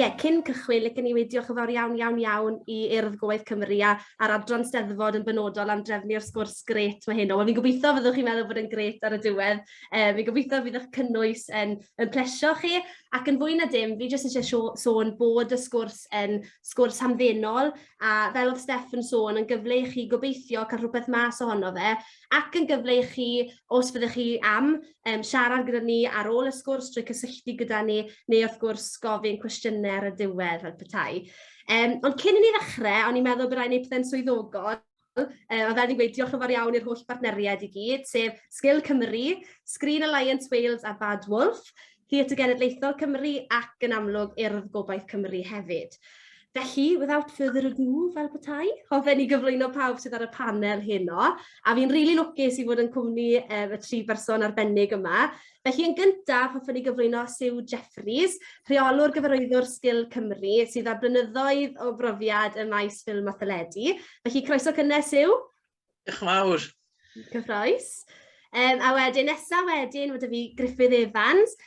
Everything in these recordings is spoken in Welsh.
yeah, cyn cychwyn, licen i weud diolch yn fawr iawn, iawn, iawn i Urdd Gobaith Cymru a, a'r adran Steddfod yn benodol am drefnu'r sgwrs grêt mae heno. Wel, fi'n gobeithio fyddwch chi'n meddwl bod yn grêt ar y diwedd. Fi'n gobeithio fydd eich cynnwys yn, yn plesio chi. Ac yn fwy na dim, fi jyst eisiau sôn bod y sgwrs yn sgwrs hamddenol a fel oedd Steff yn sôn, yn gyfle i chi gobeithio cael rhywbeth mas ohono fe ac yn gyfle i chi, os fyddech chi am, um, siarad gyda ni ar ôl y sgwrs trwy cysylltu gyda ni, neu wrth gwrs gofyn cwestiynau ar y diwedd fel petai. Ond cyn i ni ddechrau, o'n i'n meddwl bod rhaid ni pethau'n swyddogol, a fel ni'n gweud, diolch yn fawr iawn i'r holl bartneriaid i gyd, sef Sgil Cymru, Screen Alliance Wales a Bad Wolf, Theatr Genedlaethol Cymru ac yn amlwg Urdd Gobaith Cymru hefyd. Felly, without further ado, fel petai, hoffen i gyflwyno pawb sydd ar y panel heno, a fi'n rili really lwcus i fod yn cwmni y tri berson arbennig yma. Felly, yn gyntaf, hoffen i gyflwyno Sue Jeffreys, rheolwr gyfarwyddwr Sgil Cymru, sydd â blynyddoedd o brofiad ym maes ffilm a theledu. Felly, croeso cynnes, Sue. Diolch yn fawr. Cyffroes. A wedyn nesa wedyn, mae 'da fi Gruffydd Evans,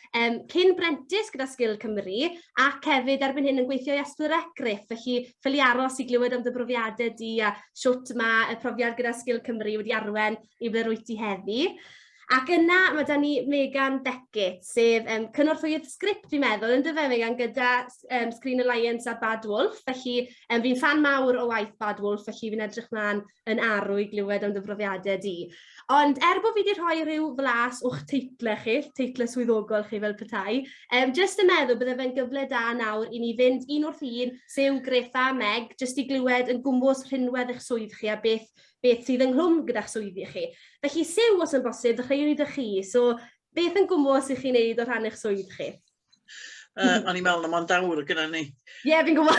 cyn brentis gyda Sgil Cymru, ac hefyd erbyn hyn yn gweithio i S4C, Griff, felly ffili aros i glywed am dy brofiadau di a shwt mae y profiad gyda Sgil Cymru wedi arwen i ble rwyt ti heddi. Ac yna mae 'da ni Megan Beckett, sef cynorthwyydd sgript fi'n meddwl, yn dyfe Megan, gyda Screen Alliance a Bad Wolf, felly fi'n ffan mawr o waith Bad Wolf, felly fi'n edrych mlaen yn arw i glywed am dy brofiadau di. Ond er bod fi wedi rhoi rhyw flas o'ch teitle chi, teitle swyddogol chi fel petai, jyst yn meddwl bydde fe'n gyfle da nawr i ni fynd un wrth un, Siw, Griff a Meg, jyst i glywed yn gwmws rhinwedd eich swydd chi a beth beth sydd ynghlwm gyda'ch swyddi chi. Felly, Siw, os yn bosib, ddechreuwn i dy chi. So, beth yn gwmws i chi wneud o rhan eich swydd chi? O'n i'n meddwl na mond awr gyda ni. Ie, yeah, fi'n gwybod.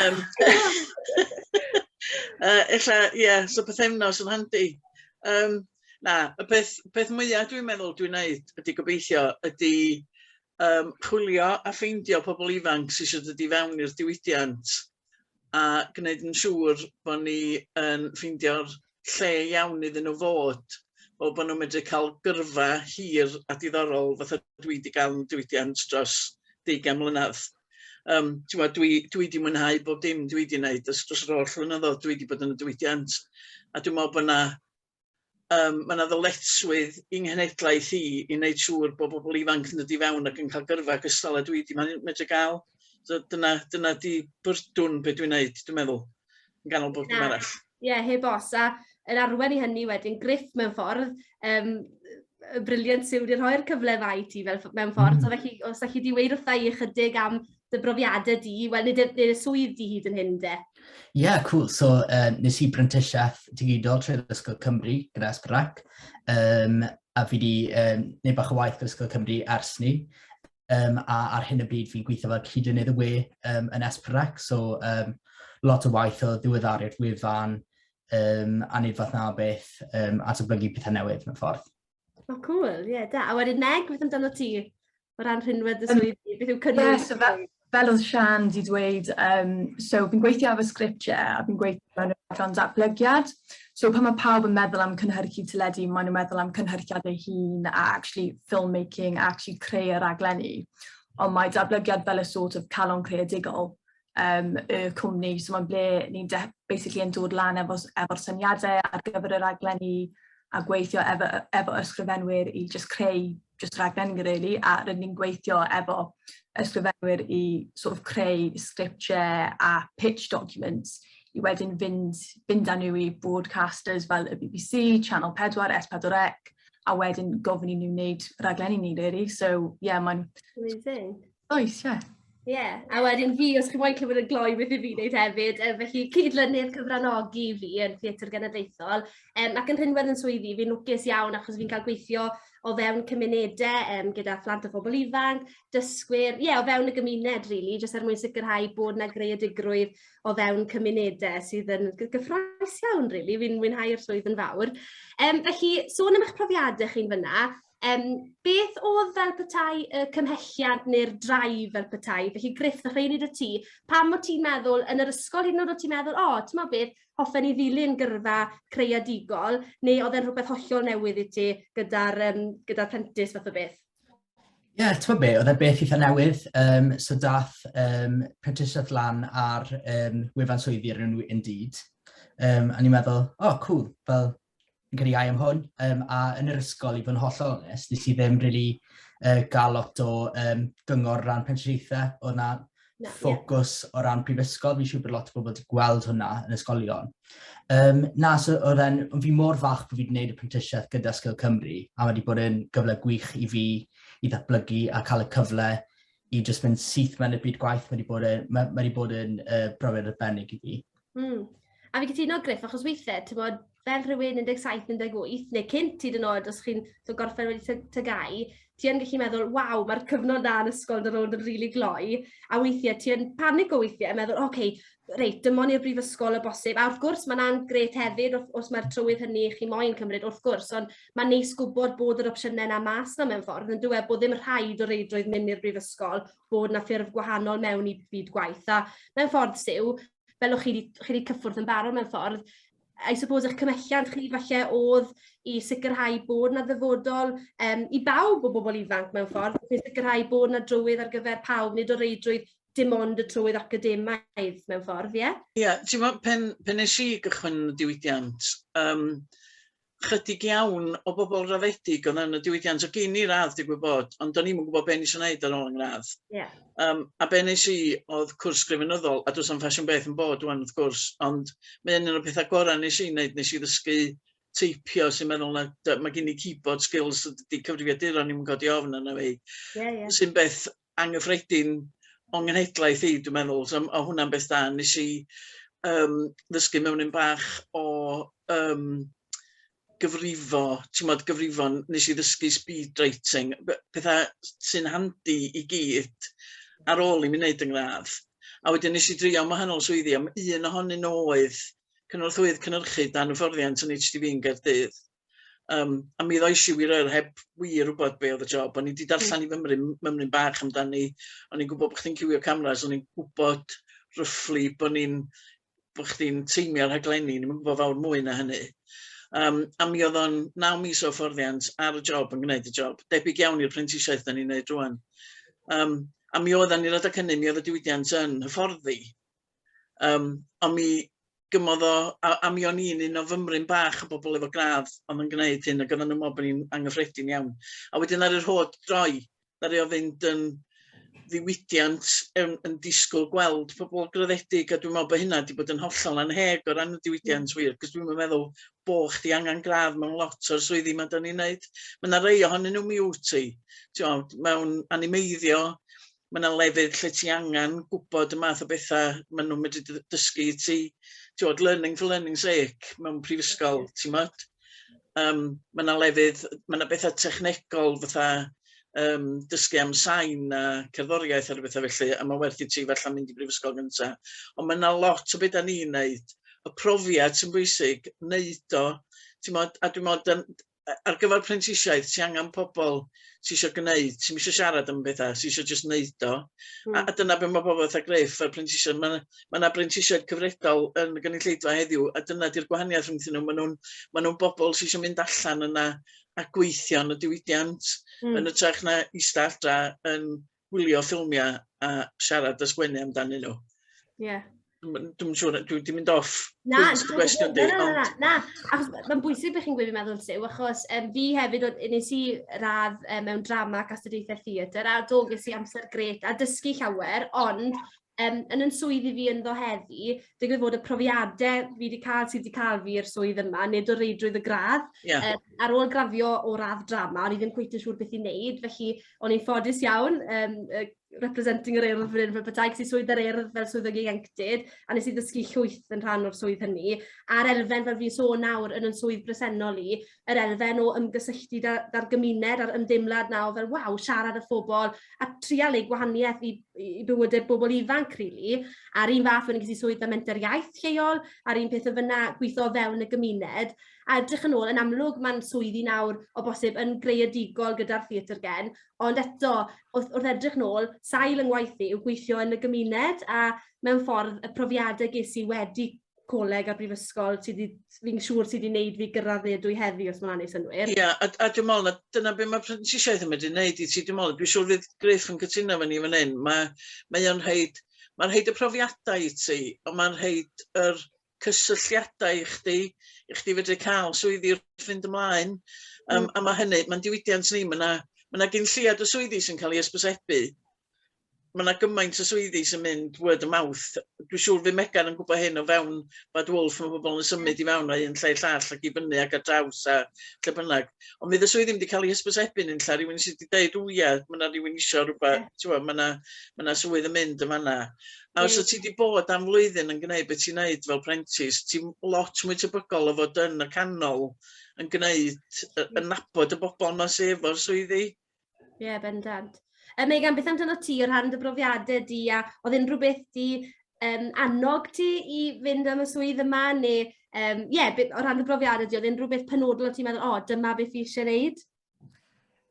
Ella, ie, yeah, so pythefnos yn handi. Na, y peth, peth mwyaf dwi'n meddwl dwi'n neud ydy gobeithio ydy chwilio a ffeindio pobl ifanc sydd eisiau dod i fewn i'r diwydiant a gwneud yn siŵr bod ni yn ffeindio'r lle iawn iddyn nhw fod, fel bod nhw'n medru cael gyrfa hir a diddorol fatha dwi 'di gael yn diwydiant dros deugain mlynedd. T'mod, dwi 'di mwynhau bob dim dwi 'di wneud dros yr holl flynyddoedd dwi 'di bod yn y diwydiant, a dwi'n meddwl bod 'na ma' 'na ddyletswydd i nghenhedlaeth i i wneud siŵr bod bobl ifanc yn dod i fewn ac yn cael gyrfa gystal â dwi 'di medru gael. So dyna dyna 'di byrdwn be dwi'n neud, dwi'n meddwl, yn ganol bob dim arall. Ie, yeah, heb os. A yn arwen i hynny wedyn, Griff mewn ffordd, brilliant sydd wedi rhoi'r cyfle fa i ti fel, mewn ffordd. So felly, os alli di weud wrtha i ychydig am dy brofiadau di, wel, nid y, nid y swydd di hyd yn hyn, de. Ie, yeah, cool. So, nes i brentisiaeth digidol trwy Ysgol Cymru gyda S4C, a fi wedi gwneud bach o waith gyda Ysgol Cymru ers ni. A ar hyn o bryd fi'n gweithio fel cydlynydd y we yn S4C, so lot o waith o ddiweddaru'r wefan a wneud fath na o beth, a datblygu pethau newydd mewn ffordd. O, oh, cool, ie, yeah, da. A wedyn Meg, beth amdano ti? O ran rhinwedd dy swydd di, beth yw cynnwys? Yeah, so fel oedd Sian di dweud, so fi'n gweithio efo sgriptiau a fi'n gweithio mewn adran datblygiad. So pan mae pawb yn meddwl am cynhyrchu teledu, maen nhw'n meddwl am cynhyrchiad ei hun a actually filmmaking, a actually creu y raglenni. Ond mae datblygiad fel y sort of calon creadigol y cwmni. So mae'n ble ni'n basically yn dod lan efo'r efo syniadau ar gyfer y raglenni a gweithio efo ysgrifenwyr i just creu just raglenni really, a rydyn ni'n gweithio efo ysgrifenwyr i sort of creu sgriptiau a pitch documents i wedyn fynd â nhw i broadcasters fel y BBC, Channel 4, S4C, a wedyn gofyn i nhw wneud raglenni ni, really. So, yeah, mae'n... Amazing. Oes, ie. Yeah. Ie, yeah. A wedyn fi, os chi moyn clywed yn gloi beth i fi wneud hefyd, felly cydlynydd cyfranogi fi yn Theatr Genedlaethol, ac yn rhinwedd yn swyddi, fi'n lwcus iawn achos fi'n cael gweithio o fewn cymunedau gyda phlant a phobl ifanc, dysgwyr, ie, yeah, o fewn y gymuned, really, jyst er mwyn sicrhau bod 'na greadigrwydd o fewn cymunedau sydd yn gyffrous iawn, really, fi'n mwynhau'r swydd yn fawr. Felly, sôn am eich profiadau chi'n fyna, beth oedd fel petai y cymhelliad neu'r drive fel petai? Felly Griff, ddechreuwn ni 'da ti. Pam o't ti'n meddwl, yn yr ysgol hyd yn oed o't ti'n meddwl, o, timod beth, hoffen i ddilyn gyrfa creadigol, neu oedd e'n rhywbeth hollol newydd i ti gyda'r gyda prentis fath o beth? Ie, yeah, ti'n be, oedd e beth eitha newydd. So dath prentisiaeth lan ar wefan swyddi ar enw Indeed. A ni'n meddwl, oh, cool, fel, fi'n credu ai am hwn. A yn yr ysgol, i fod yn hollol onest, nes i ddim really gael lot o gyngor o ran prentisiaethau. Oedd na ffocws o ran prifysgol. Fi'n siŵr bod lot o bobl wedi gweld hwnna yn ysgolion. Na, so oedd e'n, fi mor falch bod fi wedi gwneud y prentisiaeth gyda Sgil Cymru, a mae wedi bod yn gyfle gwych i fi i ddatblygu a cael y cyfle i jyst mynd syth mewn i'r byd gwaith. Mae wedi bod yn, mae wedi bod yn brofiad arbennig i fi. A fi cytuno, Griff, achos weithiau, ti'n bod, fel rhywun 17, 18, neu cynt hyd yn oed, os chi'n gorffen wedi TGAU, ti yn gallu meddwl, waw, mae'r cyfnod na yn ysgol yn dod yn rili really gloi, a weithiau ti yn panico weithiau, a meddwl, oce, okay, reit, dim ond i'r brifysgol y bosib. A wrth gwrs, mae'n gret hefyd, os mae'r trywydd hynny chi moyn cymryd, wrth gwrs, ond mae'n neis gwybod bod yr opsiynau yna mas na mewn ffordd, yn dweud bod ddim rhaid o reidrwydd mynd i'r brifysgol, bod na ffurf gwahanol mewn i byd gwaith. A mewn ffordd, Siw, fel o'ch chi wedi cyffwrdd yn barod mewn ffordd, I suppose eich cymhelliant chi falle oedd i sicrhau bod na ddyfodol i bawb o bobl ifanc mewn ffordd, i sicrhau bod na drywydd ar gyfer pawb, nid o reidrwydd dim ond y trywydd academaidd mewn ffordd, ie? Yeah? Ie, yeah, ti'n meddwl, pen nes i gychwyn y diwydiant, chydig iawn o bobl raddedig oedd yn y diwydiant. O gyn i radd, digwydd bod, ond do'n i'm yn gwybod be nes i wneud ar ôl yng ngradd. A be nes i oedd cwrs sgrifenyddol, a does am ffasiwn beth yn bod wan wrth gwrs, ond mae'n un o'r pethau gorau nes i wneud, nes i ddysgu teipio sy'n meddwl na mae gen i keyboard skills, dydy cyfrifiaduron ddim yn codi ofn arna fi. Yeah. Sy'n beth anghyffredin o'n nghenhedlaeth i, dwi'n meddwl. So, o hwnna'n beth da. Nes i ddysgu mewn un bach o gyfrifo, ti'n modd gyfrifon, nes i ddysgu speed writing, pethau sy'n handi i gyd ar ôl i mi wneud yng ngradd. A wedyn nes i drio am wahanol swyddi, am un ohonyn nhw oedd cynorthwyydd cynhyrchu dan hyfforddiant yn HTV yn Gaerdydd. A mi ddois i wir yr heb wir wybod be oedd y job. O'n i wedi darllen i fymryn bach amdani. O'n i'n gwybod bod chdi'n ciwio cameras, o'n i'n gwybod roughly bod chdi'n teimio'r rhaglenni, o'n i'm yn gwybod fawr mwy na hynny. A mi oedd o'n 9 mis o hyfforddiant ar y job yn gwneud y job. Debyg iawn i'r prentisiaeth da ni'n gwneud rwan. A mi oeddan ni'r adeg hynny, mi oedd y diwydiant yn hyfforddi. Ond mi gymodd o, a mi o'n i'n un o fymryn bach o bobl efo gradd ond yn gwneud hyn, ac oedden nhw'n meddwl bod ni'n anghyffredin iawn. A wedyn ar yr hod droi, ddaru o fynd yn ddiwydiant yn disgwyl gweld pobl graddedig, a dwi'n meddwl bod hynna wedi bod yn hollol anheg o ran y diwydiant wir, cos dwi'n meddwl bo chdi angen gradd mewn lot o'r swyddi ma da ni'n neud. Mae yna rei ohonyn nhw mi wyt ti, ti'n mewn animeiddio, mae yna lefydd lle ti angen gwybod y math o bethau maen nhw'n medru dysgu i ti, ti'n gwybod, learning for learning sake mewn prifysgol, ti'n gwybod? Mae yna lefydd, mae yna bethau technegol fatha dysgu am sain a cerddoriaeth a rhywbeth felly, a mae werth i ti falle mynd i brifysgol gyntaf. Ond mae yna lot o beth da ni'n neud. Y profiad sy'n bwysig, neud o, ti'n gwybod, a dwi'n meddwl, ar gyfer prentisiaeth, ti angen pobl sy eisiau gwneud, sy'n eisiau siarad am bethau, sy eisiau just wneud o. A dyna be mae pobl fatha Griff a'r prentisiaid, mae ma yna brentisiaid cyfredol yn y gynulleidfa heddiw, a dyna di'r gwahaniaeth rhwngthyn nhw. Maen nhw'n ma nhw bobl sy'n eisiau mynd allan yna a gweithio yn y diwydiant, yn hytrach na eistedd adra yn gwylio ffilmiau a siarad a sgwennu amdanyn nhw. Dwi'n siŵr, dwi wedi mynd off na, pwynt dy gwestiwn di. Na, na, na, achos mae'n bwysig beth chi'n gweud, fi'n meddwl, Siw, achos fi hefyd, nes i radd mewn drama ac astudiaethau theatr, a do, ges i amser gret a dysgu llawer, ond yn yn swydd i fi ynddo heddi, digwydd fod y profiadau fi wedi cael sydd wedi cael fi i'r swydd yma, nid o reidrwydd y gradd. Ar ôl graddio o radd drama, o'n i ddim cweit yn siŵr beth i wneud, felly o'n i'n ffodus iawn, representing yr Urdd fan hyn fel petai, ges i swydd yr Urdd fel swyddog ieuenctid, a nes i ddysgu llwyth yn rhan o'r swydd hynny. A'r elfen, fel fi'n sôn nawr, yn yn swydd bresennol i, yr elfen o ymgysylltu da'r gymuned a'r ymdeimlad na o fel, waw, siarad â phobl, a trial eu gwahaniaeth i bywydau bobl ifanc, really. A'r un fath, wedyn ges i swydd fel menter iaith lleol, a'r un peth o fyna, gweithio o fewn y gymuned. A edrych yn ôl, yn amlwg mae'n swyddi nawr o bosib yn greadigol gyda'r theatr gen, ond eto, wrth edrych nôl, sail yng ngwaith i yw gweithio yn y gymuned, a mewn ffordd y profiadau ges i wedi coleg a'r brifysgol sydd wedi, fi'n siŵr sydd wedi wneud fi gyrraedd le dwi heddi, os mae'n anodd synnwyr. Ie, yeah, a dwi'n meddwl na dyna beth mae prentisiaeth yn medru wneud i ti, dwi'n meddwl, dwi'n siŵr fydd Griff yn cytuno efo ni fan hyn, mae, mae o'n rhaid, mae'n rhaid y profiadau i ti, ond mae'n rhaid yr cysylltiadau i chdi, i chdi fedru cael swyddi wrth fynd ymlaen. A mae hynny, mae'n diwydiant ni, mae yna ma gyn lleiad o swyddi sy'n cael ei ysbysebu. Mae yna gymaint o swyddi sy'n mynd word of mouth. Dwi'n siŵr fydd Megan yn gwybod hyn o fewn Bad Wolf, mae pobl yn symud i fewn o un lle i llall ac i fyny ac ar draws a lle bynnag. Ond fydd y swyddi wedi cael ei hysbysebu yn lle rhywun sydd wedi dweud, "O ia, mae yna rhywun isio rhywbeth, yeah. Mae yna ma swydd yn mynd yn fanna." A os wyt ti wedi bod am flwyddyn yn gwneud beth ti'n gwneud fel prentis, ti'n lot mwy tebygol o fod yn y canol yn gwneud, yn nabod y bobl yma sydd efo'r swyddi. Ie, yeah, bendant. Megan, beth amdano ti o rhan dy brofiadau di, a oedd unrhyw beth di annog ti i fynd am y swydd yma, neu, yeah, o ran dy brofiadau di, oedd unrhyw beth penodol o ti'n meddwl, "O, oh, dyma beth fi eisiau gwneud"?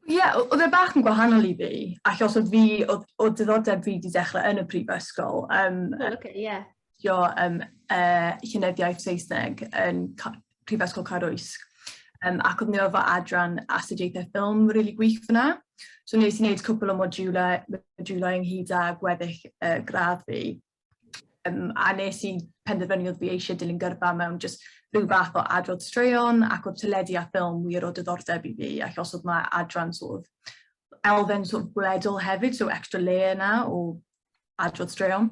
Ie, yeah, oedd e bach yn gwahanol i fi, achos oedd fi, oedd diddordeb fi wedi dechrau yn y prifysgol. Oh, okay, yeah. Jo, llenyddiaeth Saesneg yn Prifysgol Caerwysg. Ac oedd nhw efo adran astudiaethau ffilm really gwych fyna. So nes i wneud cwpl o modiwlau ynghyd â gweddill gradd fi. A nes i penderfynu oedd fi eisiau dilyn gyrfa mewn just rhyw fath o adrodd straeon, ac oedd teledu a ffilm wir o diddordeb i fi, achos oedd mae adran sort of elfen sort of gweledol hefyd, so extra layer yna o adrodd straeon.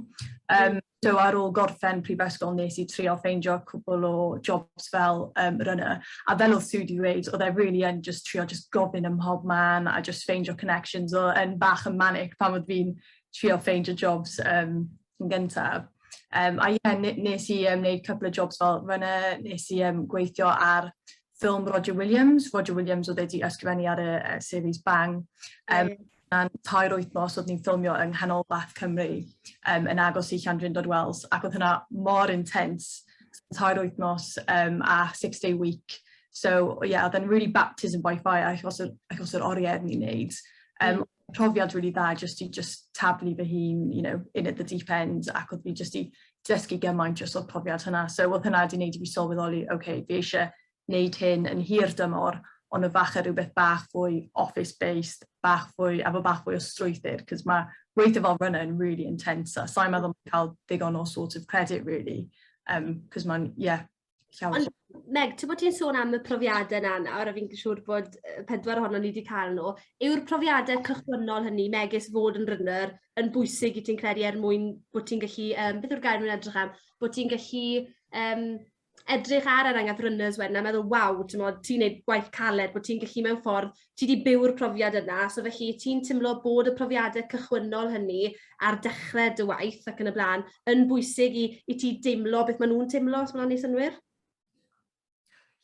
So ar ôl gorffen prifysgol nes i trio ffeindio cwpl o jobs fel runner. A fel oedd Sue wedi dweud, oedd e really yn just trio just gofyn ym mhob man a just ffeindio connections. Oedd yn bach yn manic pan oedd fi'n trio ffeindio jobs yn gyntaf. A ie, yeah, nes i wneud couple of jobs fel runner, nes i gweithio ar ffilm Roger Williams. Roger Williams oedd wedi ysgrifennu ar y series Bang. 3 wythnos oedd ni'n ffilmio yng nghanolbarth Cymru, yn agos i Llandrindod Wells, ac oedd hwnna mor intense. 3 wythnos a 6 day week. So yeah, oedd e'n really baptism by fire achos yr oriau ni'n neud. Profiad really dda just i just taflu fy hun in at the deep end, ac oedd fi just i dysgu gymaint just o'r profiad hynna. So oedd hynna wedi wneud i fi sylweddoli, okay, fi eisiau wneud hyn yn hir dymor, ond y falle rhywbeth bach fwy office-based, bach fwy, efo bach fwy o strwythur, cos mae gweithio fel runner yn really intense, a sa'n meddwl mae'n cael digon o sort of credit, really, cos mae'n, yeah, llawer. Ond, Meg, ti'n bod ti'n sôn am y profiadau yna nawr, a fi'n siŵr bod pedwar ohono ni wedi cael nhw, yw'r profiadau cychwynnol hynny, megis fod yn runner, yn bwysig i ti'n credu er mwyn bod ti'n gallu, beth yw'r gair mae'n edrych am, bod ti'n gallu edrych ar yr enghraifft runners wedyn a meddwl, "Waw, ti'n ti'n neud gwaith caled," bod ti'n gallu mewn ffordd, ti wedi byw'r profiad yna, so felly ti'n teimlo bod y profiadau cychwynnol hynny ar dechrau dy waith ac yn y blaen yn bwysig i ti deimlo beth maen nhw'n teimlo, os maen nhw'n synnwyr?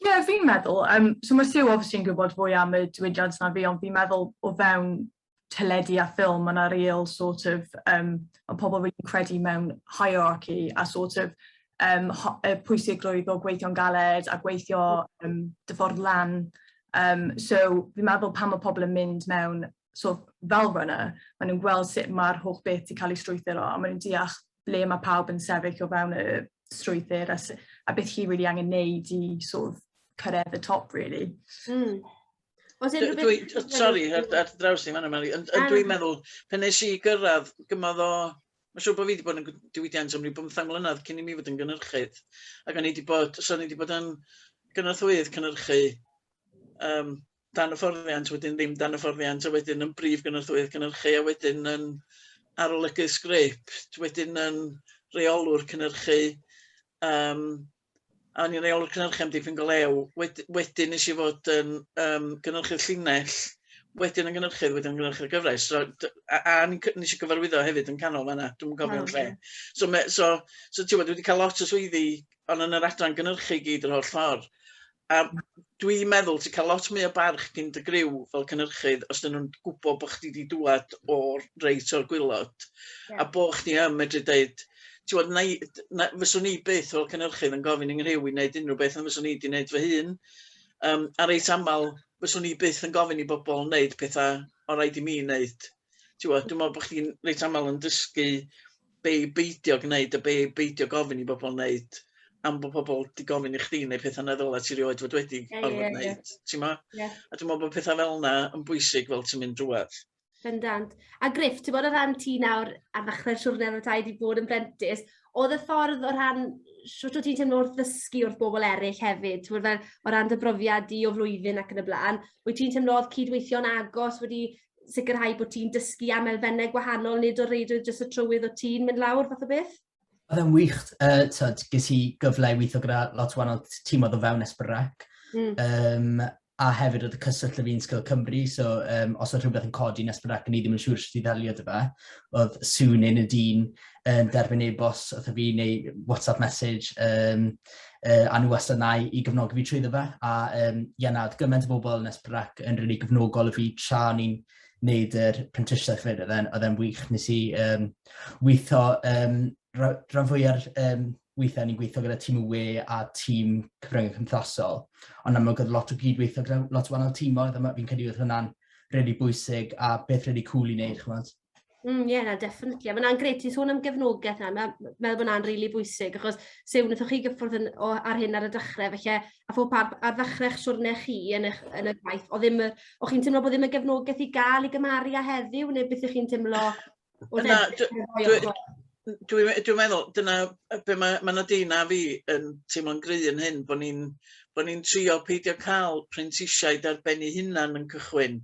Ie, yeah, fi'n meddwl. So mae Sue obviously yn gwybod fwy am y diwydiant na fi, ond fi'n meddwl o fewn teledu a ffilm, mae yna real sort of, mae pobl really credu mewn hierarchy a sort of y pwysigrwydd o gweithio'n galed a gweithio dy ffordd lan. So fi'n meddwl pan mae pobl yn mynd mewn sort of fel runner, maen nhw'n gweld sut mae'r holl beth wedi cael ei strwythuro a maen nhw'n deall ble mae pawb yn sefyll o fewn y strwythur a beth chi really angen neud i sort of cyrraedd y top, really. Oes unrhyw beth? Sorry, ar draws ni fan'na, Mari, ond dwi'n meddwl, pan nes i gyrraedd, gymodd o, mae'n siŵr bod fi wedi bod yn diwydiant am ryw 15 mlynedd cyn i mi fod yn gynhyrchydd. Ac o'n i wedi bod, so o'n i wedi bod yn gynorthwyydd cynhyrchu dan hyfforddiant, wedyn ddim dan hyfforddiant, a wedyn yn brif gynorthwyydd cynhyrchu, a wedyn yn arolygydd sgript, wedyn yn reolwr cynhyrchu, a o'n i'n reolwr cynhyrchu am dipyn go lew. Wedyn nes i fod yn gynhyrchydd llinell, wedyn yn gynhyrchydd, wedyn yn gynhyrchydd gyfres. So, a nes i gyfarwyddo hefyd yn canol fan'na, dwi'm yn cofio'n lle. So, ti'n gwbod, dwi wedi cael lot o swyddi, ond yn yr adran gynhyrchu i gyd yr holl ffordd. A dwi'n meddwl ti'n cael lot mwy o barch gyn dy griw fel cynhyrchydd os dyn nhw'n gwybod bod chdi wedi dŵad o'r reit o'r gwaelod. A bo chdi yn medru deud, ti'n gwbod, na, fyswn i byth fel cynhyrchydd yn gofyn i nghriw i wneud unrhyw beth na fyswn i wedi wneud fy hun. A reit aml, fyswn i byth yn gofyn i bobl wneud pethau o raid i mi wneud. Ti'n gwbod, dwi'n meddwl bod chdi'n reit aml yn dysgu be i beidio gwneud a be i beidio gofyn i bobl wneud. am bod pobl 'di gofyn i chdi wneud pethau na ddyla ti rioed fod wedi orfod wneud, ti'n mo? A dwi'n meddwl bod pethau fel yna yn bwysig fel ti'n mynd drwadd. Bendant. A Griff, ti'n bod o ran ti nawr ar ddechrau'r siwrne efo tai wedi bod yn brentis, oedd y ffordd o ran, shwt o't ti'n teimlo wrth ddysgu wrth bobl eraill hefyd, ti'n bod fel o ran dy brofiad di o flwyddyn ac yn y blaen, wyt ti'n teimlo oedd cydweithio'n agos wedi sicrhau bod ti'n dysgu am elfennau gwahanol, nid o reidrwydd jyst y trywydd o ti'n mynd lawr fath o beth? Oedd e'n wych, tyd, ges i gyfle i weithio gyda lot o wahanol tîmoedd o fewn S4C. A hefyd oedd y cyswllt y fi'n Sgil Cymru, so os oedd rhywbeth yn codi yn S4C, ni ddim yn siŵr sut i ddelio 'da fe, oedd Sue neu Nadine yn derbyn e-bost wrtho fi neu WhatsApp message, a nhw wastad 'na i gefnogi fi trwyddo fe. A ie na, oedd gymaint o bobl yn S4C yn rili gefnogol i fi tra o'n i'n wneud yr prentisiaeth 'fyd, oedd e'n wych. Nes i weithio rhan fwya'r weithiau o'n i'n gweithio gyda tîm y we a tîm cyfryngau cymdeithasol, ond amlwg oedd lot o gydweithio gyda lot o wahanol tîmoedd, a fi'n credu oedd hwnna'n rili bwysig a beth rili cool i wneud, chimod. Ie, na, definitely. A ma' hwnna'n grêt, ti'n sôn am gefnogaeth 'na, meddwl bod hwnna'n rili bwysig, achos Siw, wnaethoch chi gyffwrdd yn, o, ar hyn ar y dechrau, felly, a phob parth, ar ddechrau'ch siwrne chi yn, eich, yn y gwaith, o ddim, o'ch chi'n teimlo bod ddim y gefnogaeth i gael i gymharu â heddiw, neu beth ych chi'n teimlo wrth Na, edrych ar y ddau ochr? Dwi'n meddwl, dyna be mae Nadine a fi yn teimlo'n gry yn hyn, bod ni'n trio peidio cael prentisiaid ar ben eu hunain yn cychwyn.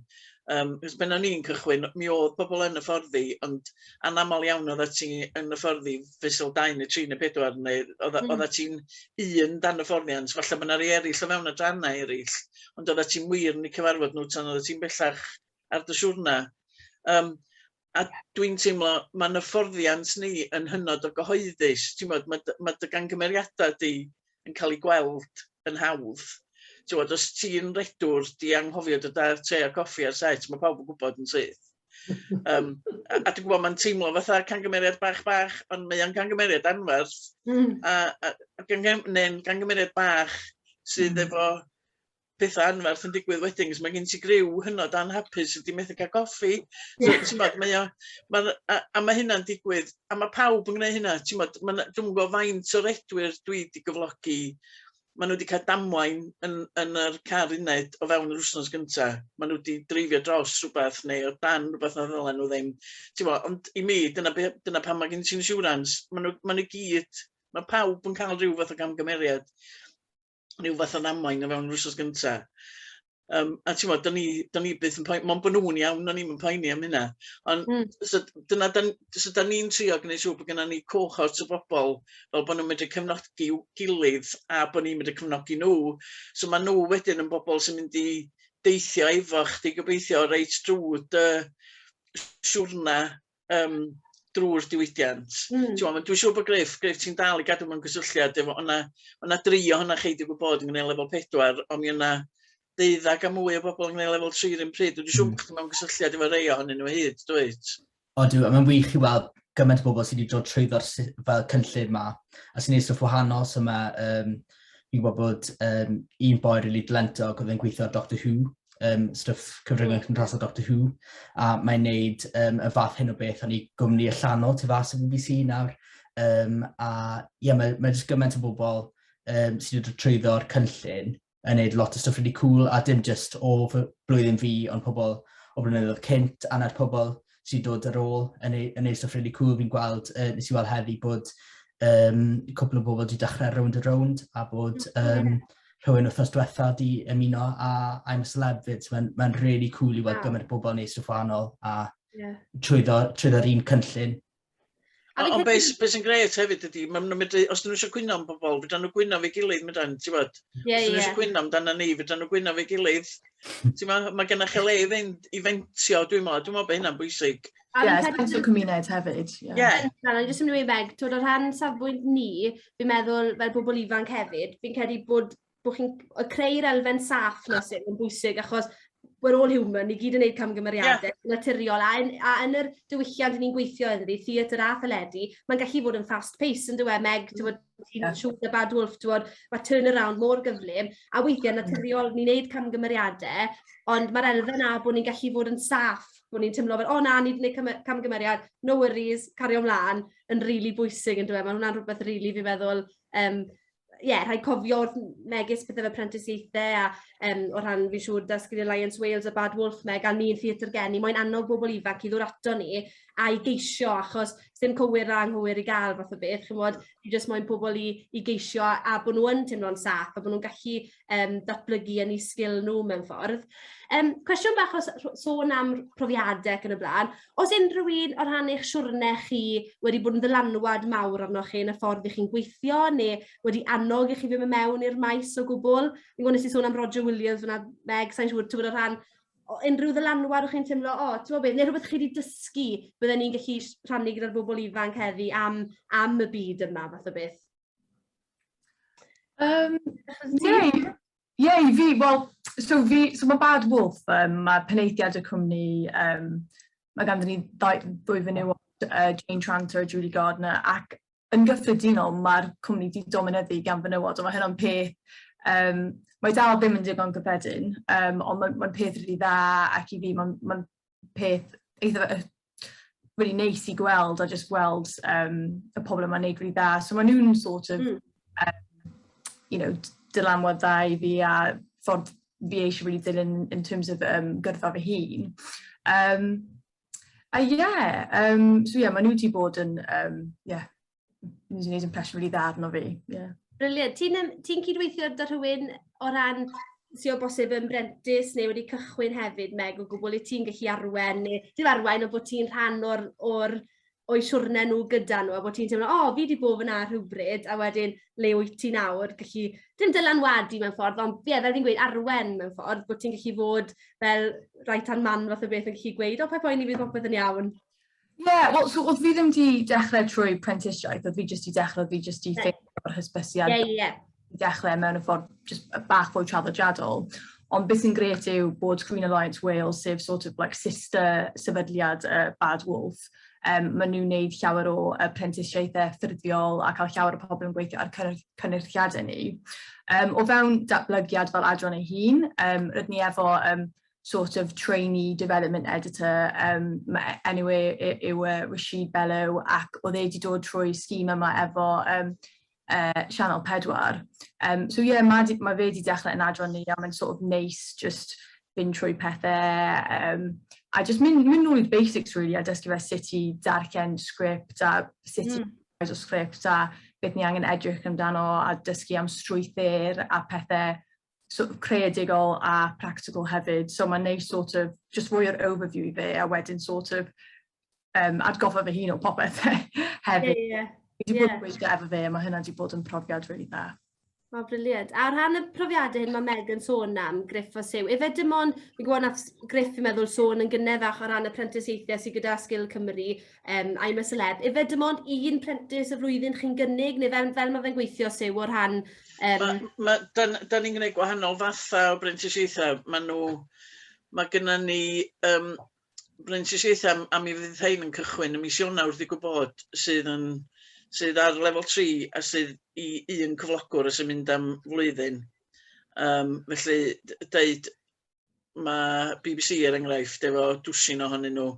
Cos pan o'n i'n cychwyn, mi oedd pobl yn hyfforddi, ond anaml iawn oeddet ti yn hyfforddi fesul 2 neu 3 neu 4, neu oeddet ti'n un dan hyfforddiant, falle bod yna rei eraill o fewn adrannau eraill, ond oeddet ti'n wir yn eu cyfarfod nhw tan oeddet ti'n bellach ar dy siwrna. A dwi'n teimlo mae'n hyfforddiant ni yn hynod o gyhoeddus. Ti'n bod, mae dy gangymeriadau di yn cael eu gweld yn hawdd. Ti'n bod, os ti'n redwr, di anghofio dy dar te a coffi ar set, mae pawb yn gwybod yn syth. A dwi'n gwybod mae'n teimlo fatha cangymeriad bach bach, ond mae o'n cangymeriad anferth. A neu'n gangymeriad bach sydd efo pethau anferth yn digwydd wedyn, cos mae gen ti griw hynod anhapus sydd wedi methu cael coffi. So, ti'n bod, mae o, ma, a mae hynna'n digwydd, a mae pawb yn gwneud hynna, ti'n bod, ma' 'na, dwi'm yn gwybod faint o redwyr dwi wedi gyflogi, maen nhw wedi cael damwain yn yr car uned o fewn yr wythnos gyntaf. Maen nhw wedi dreifio dros rhywbeth neu o dan rhywbeth na ddylen nhw ddim. Ti'n bod, ond i mi, dyna pam mae gen ti insurance. Maen nhw gyd, mae pawb yn cael rhyw fath o gamgymeriad, rhyw fath o ddamwain o fewn yr wythnos gynta. A ti'n gwbod, da ni byth yn poeni, mond bod nhw'n iawn, o'n i'm yn poeni am hynna. Ond so, dyna, dan, so da ni'n trio gwneud siŵr bod gennym ni cohort o bobl fel bod nhw'n medru cefnogi gilydd a bod ni'n medru cefnogi nhw. So mae nhw wedyn yn bobl sy'n mynd i deithio efo chdi gobeithio reit drwy dy siwrna drwy'r diwydiant. Ti'n gwbod, dwi'n siŵr bod Griff, ti'n dal i gadw mewn cysylltiad efo, o'na dri ohonoch chi digwydd bod yn gwneud lefel 4, ond mi o'na 12 a mwy o bobl yn gwneud lefel 3 yr un pryd. Dwi'n siŵr bod chdi mewn cysylltiad efo rei ohonyn nhw hyd, dwyt? Odw, a mae'n wych i weld gymaint o bobl sydd wedi dod trwyddo'r fel cynllun ma, a sy'n neud stwff wahanol, so mae, fi'n gwybod bod un boi rili dalentog oedd yn gweithio ar Doctor Who, stwff cyfryngau cymdeithasol Doctor Who, a mae'n neud y fath hyn o beth yn ei gwmni allanol tu fas y BBC nawr. A ie, mae jyst gymaint o bobl sydd wedi dod trwyddo'r cynllun yn neud lot o stwff really cool, a dim just o fy blwyddyn fi, ond pobl o blynyddoedd cynt, a na'r pobl sydd dod ar ôl yn neud stwff really cool. Fi'n gweld, nes i weld heddi bod cwpl o bobl wedi dechrau Rownd a Rownd, a bod rhywun wythnos diwetha di ymuno a I'm a Celeb fyd. So mae'n really cool i weld gymaint o bobl yn neud stwff wahanol a trwyddo'r un cynllun. Ond be sy'n grêt hefyd ydy, maen nhw'n medru, os dyn nhw eisiau gwyno am bobl, fedran nhw gwyno efo'i gilydd, medran, ti'n gwbod? Os dyn nhw eisiau gwyno amdano ni, fedran nhw gwyno efo'i gilydd. Ti'n gwbod, mae gennych chi le i fynd i fentio, dwi'n meddwl bod hynna'n bwysig. Ie, yeah, sense o cymuned hefyd. Ie. Yeah. Na, jyst yn mynd i weud, Meg, twyd, o rhan safbwynt ni, fi'n meddwl fel bobl ifanc hefyd, fi'n credu bod chi'n creu'r elfen saff na sydd yn bwysig, achos we're all human, ni gyd yn gwneud camgymeriadau naturiol, a yn yr diwylliant ni'n gweithio ynddi, theatr a theledu, mae'n gallu fod yn fast pace, yn dyw e, Meg, ti'n bod, ti'n siŵr y Bad Wolf, ti'n bod, mae turnaround mor gyflym, a weithiau naturiol ni'n gwneud camgymeriadau, ond mae'r elfen na bod ni'n gallu fod yn saff, bod ni'n teimlo fel, o na, ni wedi gwneud camgymeriad, no worries, cario ymlaen, yn rili really bwysig yn dyw e, mae hwnna'n rhywbeth rili really, fi'n meddwl, Ie, yeah, rhaid cofio wrth megis pethau fel prentisiaethau a o rhan, fi'n siŵr, da Skill Alliance Wales a Bad Wolf Meg a ni'n Theatr Gen, ni moyn annog bobl ifanc i ddod ato ni a i geisio, achos dim cywir a anghywir i gael fath o beth, chimod, ni jyst moyn pobl i geisio a bod nhw yn teimlo'n saff a bod nhw'n gallu datblygu yn eu sgil nhw mewn ffordd. Cwestiwn bach o sôn am profiadau ac yn y blaen. Oes unrhyw un o rhan eich siwrne chi wedi bod yn ddylanwad mawr arnoch chi yn y ffordd i chi'n gweithio neu wedi annog i chi fynd mewn i'r maes o gwbl? Fi'n gwybod nes i sôn am Roger Williams fyna, Meg, sa'n siŵr, ti'n bod o rhan o unrhyw ddylanwad o'ch chi'n teimlo, o, ti'n gwybod beth, neu rhywbeth chi wedi dysgu bydden ni'n gallu rhannu gyda'r bobl ifanc heddi am y byd yma, fath o beth? Yeah, yeah, i fi, wel, so fi, so mae Bad Wolf, mae penaethiad y cwmni, mae ganddyn ni ddwy fenywod, Jane Tranter a Julie Gardner, ac yn gyffredinol mae'r cwmni 'di dominyddu gan fenywod, a mae hynna'n peth, mae dal ddim yn digon gyffredin, ond mae'n ma peth rili dda, ac i fi mae'n ma peth eitha really neis i gweld a just gweld y pobl yma'n neud really dda. So maen nhw'n sort of, dylanwad dda i fi a ffordd fi eisiau really dilyn in terms of gyrfa fy hun. A yeah, so yeah, maen nhw wedi bod yn, yeah, nhw wedi gwneud impression really dda arno fi. Yeah. Brilliant. Ti'n ti cydweithio â rhywun o ran sy'n o bosib yn brentis neu wedi cychwyn hefyd, Meg, o gwbl i ti'n gallu arwen, neu dim arwain, ond bod ti'n rhan o'r, or, o'i siwrne nhw gyda nhw, a bod ti'n teimlo, o, oh, fi wedi bod fyna rhywbryd, a wedyn le wyt ti nawr, gallu, dim dylanwadu mewn ffordd, ond ie, fel fi'n gweud, arwen mewn ffordd, bod ti'n gallu fod fel right hand man fath o beth yn gallu gweud, o, oh, paid poeni, fydd popeth yn iawn. Ie, yeah, wel, so oedd fi ddim wedi dechrau trwy prentisiaeth, oedd fi jyst i dechrau, oedd fi jyst i ffeindio'r hysbysiad. Ie, ie. Dechrau mewn y ffordd just bach fwy traddodiadol. Ond beth sy'n grêt yw bod Screen Alliance Wales, sef sort of like sister sefydliad Bad Wolf, maen nhw'n gwneud llawer o prentisiaethau ffurfiol a cael llawer o pobl yn gweithio ar cynyrchiadau ni. O fewn datblygiad fel adran ei hun, rydyn ni efo sort of trainee development editor, enw e yw Rashid Bello, ac oedd e wedi dod trwy scheme yma efo Channel 4. So yeah, ma fe wedi dechrau yn adran ni a mae'n sort of neis just fynd trwy pethau a just mynd nôl i'r basics really a dysgu fe sut i darllen sgript a sut i o sgript a beth ni angen edrych amdano a dysgu am strwythur a pethau sort of creadigol a practical hefyd. So mae'n neis sort of just rhoi o'r overview i fe a wedyn sort of atgoffa fy hun o popeth hefyd. Fi wedi bod yn gweithio efo fe a mae hynna wedi bod yn profiad really dda. O, brilliant. A o rhan y profiadau hyn mae Meg yn sôn am, Griff a Siw, ife dim ond, fi'n gwybod nath Griff fi'n meddwl sôn yn gynne fach o ran y prentisiaethau sydd gyda Sgil Cymru, I'm a Celeb, ife dim ond un prentis y flwyddyn chi'n gynnig, neu fel mae fe'n gweithio, Siw, o rhan? Ma, da ni'n gwneud gwahanol fathau o brentisiaethau. Mae gennym ni brentisiaethau, a mi fydd rhain yn cychwyn ym mis Ionawr, digwydd bod, sydd ar lefel 3 a sydd i un cyflogwr a sy'n mynd am flwyddyn. Felly, deud, mae BBC er enghraifft efo dwsin ohonyn nhw.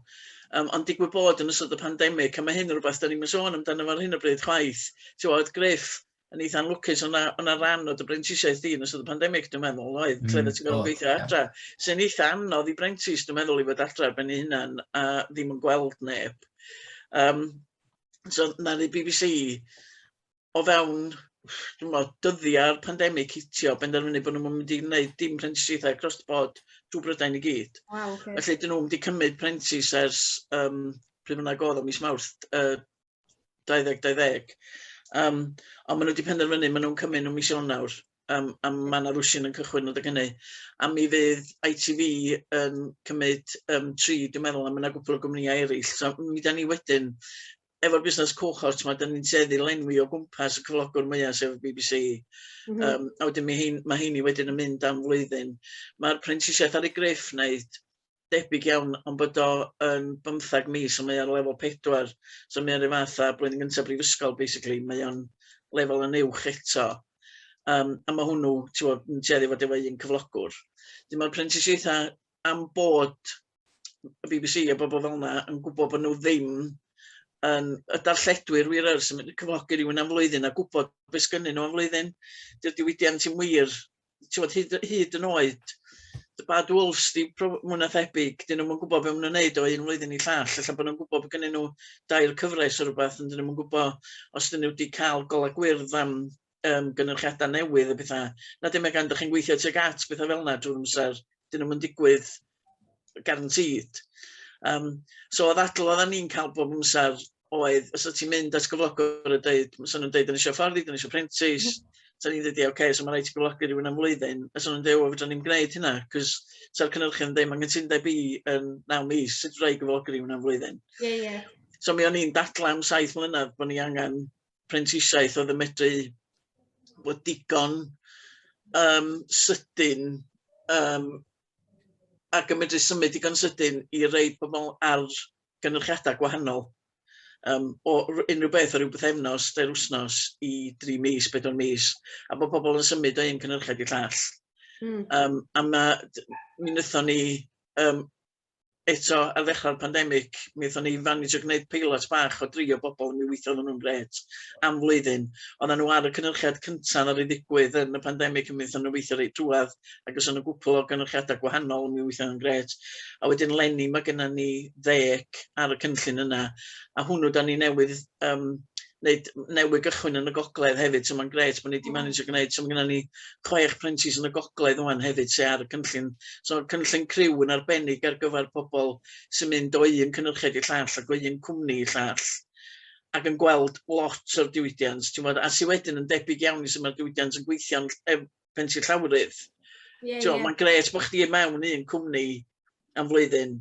Ond digwydd bod yn ystod y pandemig, a mae hyn yn rhywbeth da ni'n sôn amdano fo ar hyn o bryd chwaith. Ti'n gwybod, Griff, yn eitha lwcus, o'na ran o dy brentisiaeth di yn ystod y pandemig, dwi'n meddwl, oedd, lle ti'n gorfod gweithio adra. Sy'n eitha anodd i brentis, dwi'n meddwl, i fod adra ar ben ei hunan a ddim yn gweld neb. So, na'r BBC, o fewn, dwi'n meddwl, dyddiau'r pandemig hitio, benderfynu bod nhw'n mynd i wneud dim prentisiaethau across the board drwy Brydain i gyd. Wow, okay. Felly, dyn nhw'n wedi cymryd prentis ers pryd bynnag oedd o, mis Mawrth 2020. Ond maen nhw wedi penderfynu, maen nhw'n cymryd nhw mis Ionawr, a mae yna rwsin yn cychwyn adeg hynny. A mi fydd ITV yn cymryd tri, dwi'n meddwl, a mae yna gwpl o gwmnïau eraill. So mi da ni wedyn, efo'r busnes cohort, mae da ni'n tueddu lenwi o gwmpas y cyflogwr mwyaf, sef y BBC. A wedyn mae heini wedyn yn mynd am flwyddyn. Mae'r prentisiaeth ar ei Griff wneud debyg iawn, ond bod o yn 15 mis, ond mae ar lefel 4. So mae o'n rhyw fath â blwyddyn gyntaf brifysgol, basically. Mae o'n lefel yn uwch eto. A mae hwnnw, ti'n gwbod, yn tueddu fod efo un cyflogwr. Wedyn mae'r prentisiaethau am bod y BBC a bobl fel yna yn gwybod bod nhw ddim Yn y darlledwyr wir yr sy'n mynd i cyflogi rhywun am flwyddyn a gwybod beth sgynnyn nhw am flwyddyn. Dy'r diwydiant sy'n wir, ti'n gwbod, hyd yn oed The Bad Wolves di mwy na thebyg, dyn nhw'n gwybod beth maen nhw'n neud o un flwyddyn i llall, ella bod nhw'n gwybod bod gennyn nhw dair cyfres o rhywbeth, ond dyn nhw'n gwybod os dyn nhw wedi cael golau gwyrdd am gynyrchiadau newydd a pethau. Na dim gan ydych chi'n gweithio tuag at bethau fel yna drwy'r amser, dyn nhw'n digwydd guaranteed. So o ddadl oedden ni'n cael bob amser oedd, os ti'n mynd at gyflogwr a dweud, so nhw'n dweud, dyn ni eisiau hyfforddi, dyn ni eisiau prentis, so ni'n dweud, oce, okay, so mae'n rhaid i gyflogi rhywun am flwyddyn, a so nhw'n dweud, o, fedra ni'n gwneud hynna, cos sa'r cynhyrchiad yn dweud, mae'n gytundeb i yn 9 mis, sut rhaid gyflogi rhywun am flwyddyn? Ie, yeah, ie. Yeah. So mi o'n i'n dadlau am 7 mlynedd bod ni angen prentisiaeth oedd yn medru bod digon sydyn ac yn medru symud digon sydyn i rei pobl ar gynyrchiadau gwahanol. O unrhyw beth o ryw bythefnos, 3 wsnos i 3 mis, 4 mis, a bod pobl yn symud o un cynyrchiad i llall. A mi wnaethon ni eto ar ddechrau'r pandemig, mi wnaethon ni manage gwneud peilot bach o dri o bobl, mi weithiodd nhw'n gret am flwyddyn. Oedden nhw ar y cynyrchiad cyntaf ar ei ddigwydd yn y pandemig, mi wnaethon nhw weithio reit drwadd, ac os nhw gwpl o gynyrchiadau gwahanol, mi weithio nhw'n gret. A wedyn leni mae gennym ni 10 ar y cynllun yna, a hwnnw da ni newydd wneud newydd gychwyn yn y gogledd hefyd, so mae'n gret bod ni wedi manage gwneud. So mae gennym ni chwech prentis yn y gogledd ŵan hefyd sy'n ar y cynllun. So cynllun criw yn arbennig ar gyfer pobl sy'n mynd o un cynhyrchiad i llall ac o un cwmni i llall ac yn gweld lot o'r diwydiant, ti'n gwbod, a sydd wedyn yn debyg iawn i sut mae'r diwydiant yn gweithio'n pen ti'n llawrydd. Mae'n gret bod chdi mewn un cwmni am flwyddyn.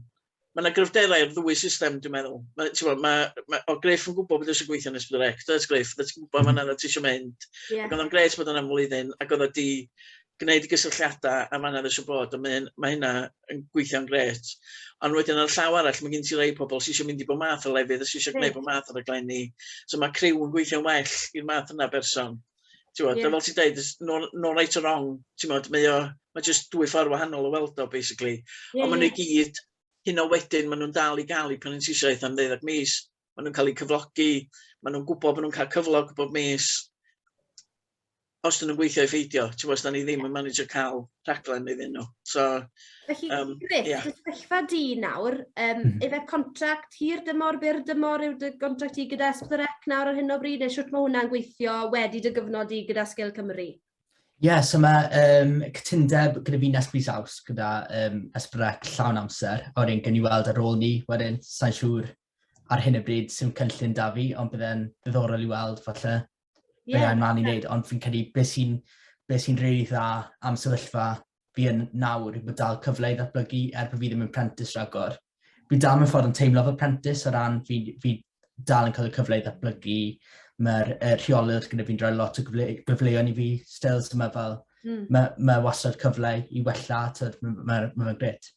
Mae yna gryfderau i'r ddwy system, dwi'n meddwl. Mae, ti'n gwbod, o Griff yn gwybod beth eisiau gweithio yn S4C, does Griff? Ti'n gwybod fan'na ti eisiau mynd. Ac oedd o'n gret bod yna am flwyddyn, ac oedd o di gwneud y gysylltiadau a fan'na eisiau bod, a mae hynna yn gweithio'n gret. Ond wedyn ar y llaw arall, mae gen ti rai pobl sydd eisiau mynd i bob math o lefydd, a sydd eisiau gwneud bob math o raglenni. So mae criw yn gweithio'n well i'r math yna berson. Ti'n gwbod, fel ti'n dweud, there's no right or wrong. Ti'n gwbod, mae just dwy ffordd wahanol o weld o, basically. Ond maen nhw i gyd, hyn o wedyn, maen nhw'n dal i gael eu prentisiaeth am 12 mis. Maen nhw'n cael eu cyflogi, maen nhw'n gwybod bod nhw'n cael cyflog bob mis. Os dyn nhw'n gweithio i ffeidio, ti'n gwbod, os da ni ddim yn manage cael rhaglen iddyn nhw. So, Felly, Griff, dy sefyllfa di nawr, efe contract hir dymor, byr dymor yw dy contract ti gyda S4C nawr ar hyn o bryd, neu sut mae hwnna'n gweithio wedi dy gyfnod i gyda Sgil Cymru? Ie, yeah, so mae cytundeb gyda fi nes mis Awst gyda S4C llawn amser, a wedyn gen i weld ar ôl ni, wedyn sa'n siŵr ar hyn o bryd sy'n cynllun da fi, ond byddai'n ddiddorol i weld falle be mae'n mlaen i wneud, ond fi'n credu be sy'n really dda am sefyllfa fi yn nawr yw bod dal cyfle i ddatblygu er bod fi ddim yn prentis rhagor. Fi dal mewn ffordd yn teimlo fel prentis o ran fi dal yn cael y cyfle i ddatblygu. Mae'r rheolwr gyda fi'n rhoi lot o gyfleoedd i fi still, so mae fel, mae wastad cyfle i wella, ma gret.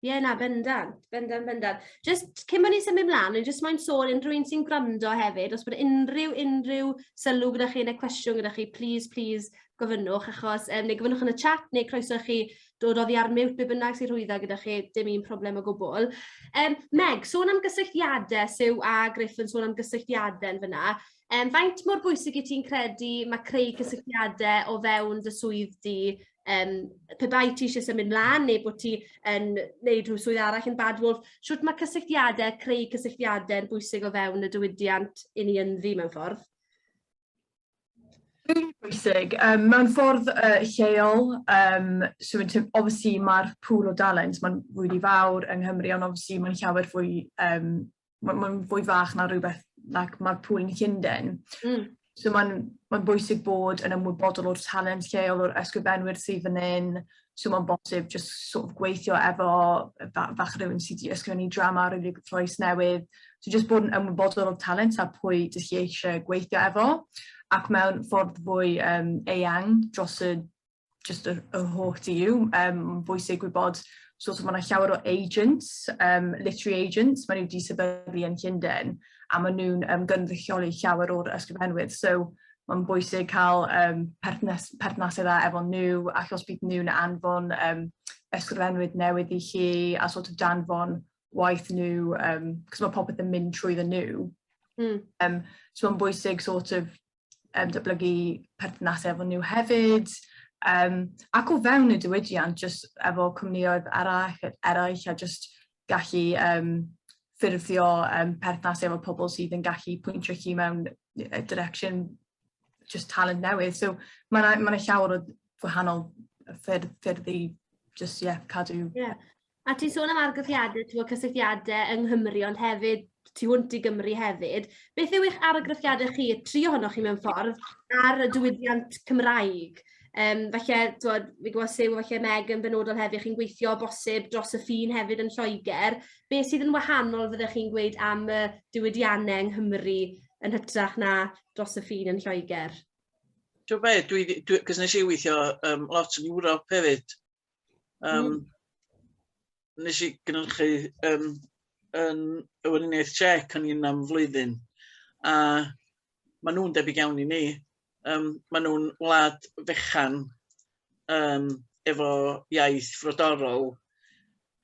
Ie, yeah, na, bendant, bendant, bendant. Just cyn bod ni'n symud mlaen, ni'n just moyn sôn unrhyw un sy'n gwrando hefyd, os bod unrhyw sylw gyda chi neu cwestiwn gyda chi, please, please gofynnwch, achos neu gofynnwch yn y chat, neu croeso chi dod oddi ar mute, be bynnag sy'n rhwydda gyda chi, dim un problem o gwbl. Meg, sôn am gysylltiadau, Siw a Griff yn sôn am gysylltiadau yn fyna. Faint mor bwysig i ti'n credu mae creu cysylltiadau o fewn dy swydd di pe bai ti eisiau symud mlaen neu bod ti yn neud rhyw swydd arall yn Bad Wolf, shwt mae cysylltiadau, creu cysylltiadau yn bwysig o fewn y diwydiant i ni ynddi mewn ffordd? Really bwysig. Mewn ffordd lleol, so obviously mae'r pool o dalent, mae'n really fawr yng Nghymru, ond obviously mae'n llawer fwy, ma fwy fach na rhywbeth, like, mae'r pool yn Llundain. So mae'n bwysig bod yn ymwybodol o'r talent lleol, o'r ysgrifenwyr sydd fan hyn. So mae'n bosib just sort of gweithio efo fach rhywun sydd wedi ysgrifennu drama rili gyffrous newydd. So just bod yn ymwybodol o'r talent a pwy dych chi eisiau gweithio efo. Ac mewn ffordd fwy eang dros y, just y holl DU. Bwysig gwybod so mae yna llawer o agents, literary agents, maen nhw wedi sefydlu yn Llundain a maen nhw'n gynrychioli llawer o'r ysgrifenwyr. So mae'n bwysig cael perthnasau dda efo nhw ac os bydd nhw'n anfon ysgrifenwyr newydd i chi a sort of danfon waith nhw, cos mae popeth yn mynd trwy nhw. So mae'n bwysig sort of datblygu perthnasau efo nhw hefyd. Ac o fewn y diwydiant, just efo cwmnïoedd eraill a just gallu ffurfio perthnasau efo pobl sydd yn gallu pwyntio chi mewn direction just talent newydd. So mae yna ma llawer o gwahanol ffyrdd i just, yeah, cadw. Yeah. A ti'n sôn am argraffiadau, ti'n gwybod, cysylltiadau yng Nghymru, ond hefyd tu hwnt i Gymru hefyd. Beth yw eich argraffiadau chi, y tri ohonoch chi mewn ffordd, ar y diwydiant Cymraeg? Falle, twod, fi'n gwybod Siw, falle Meg yn benodol hefyd, chi'n gweithio o bosib dros y ffin hefyd yn Lloegr. Beth sydd yn wahanol fyddech chi'n gweud am y diwydiannau yng Nghymru yn hytrach na dros y ffin yn Lloegr? Ti'n be, dwi, cos nes i weithio lot yn Ewrop hefyd. Nes i gynhyrchu yn y Weriniaeth Czech o'n i'n am flwyddyn, a maen nhw'n debyg iawn i ni. Maen nhw'n wlad fechan efo iaith frodorol,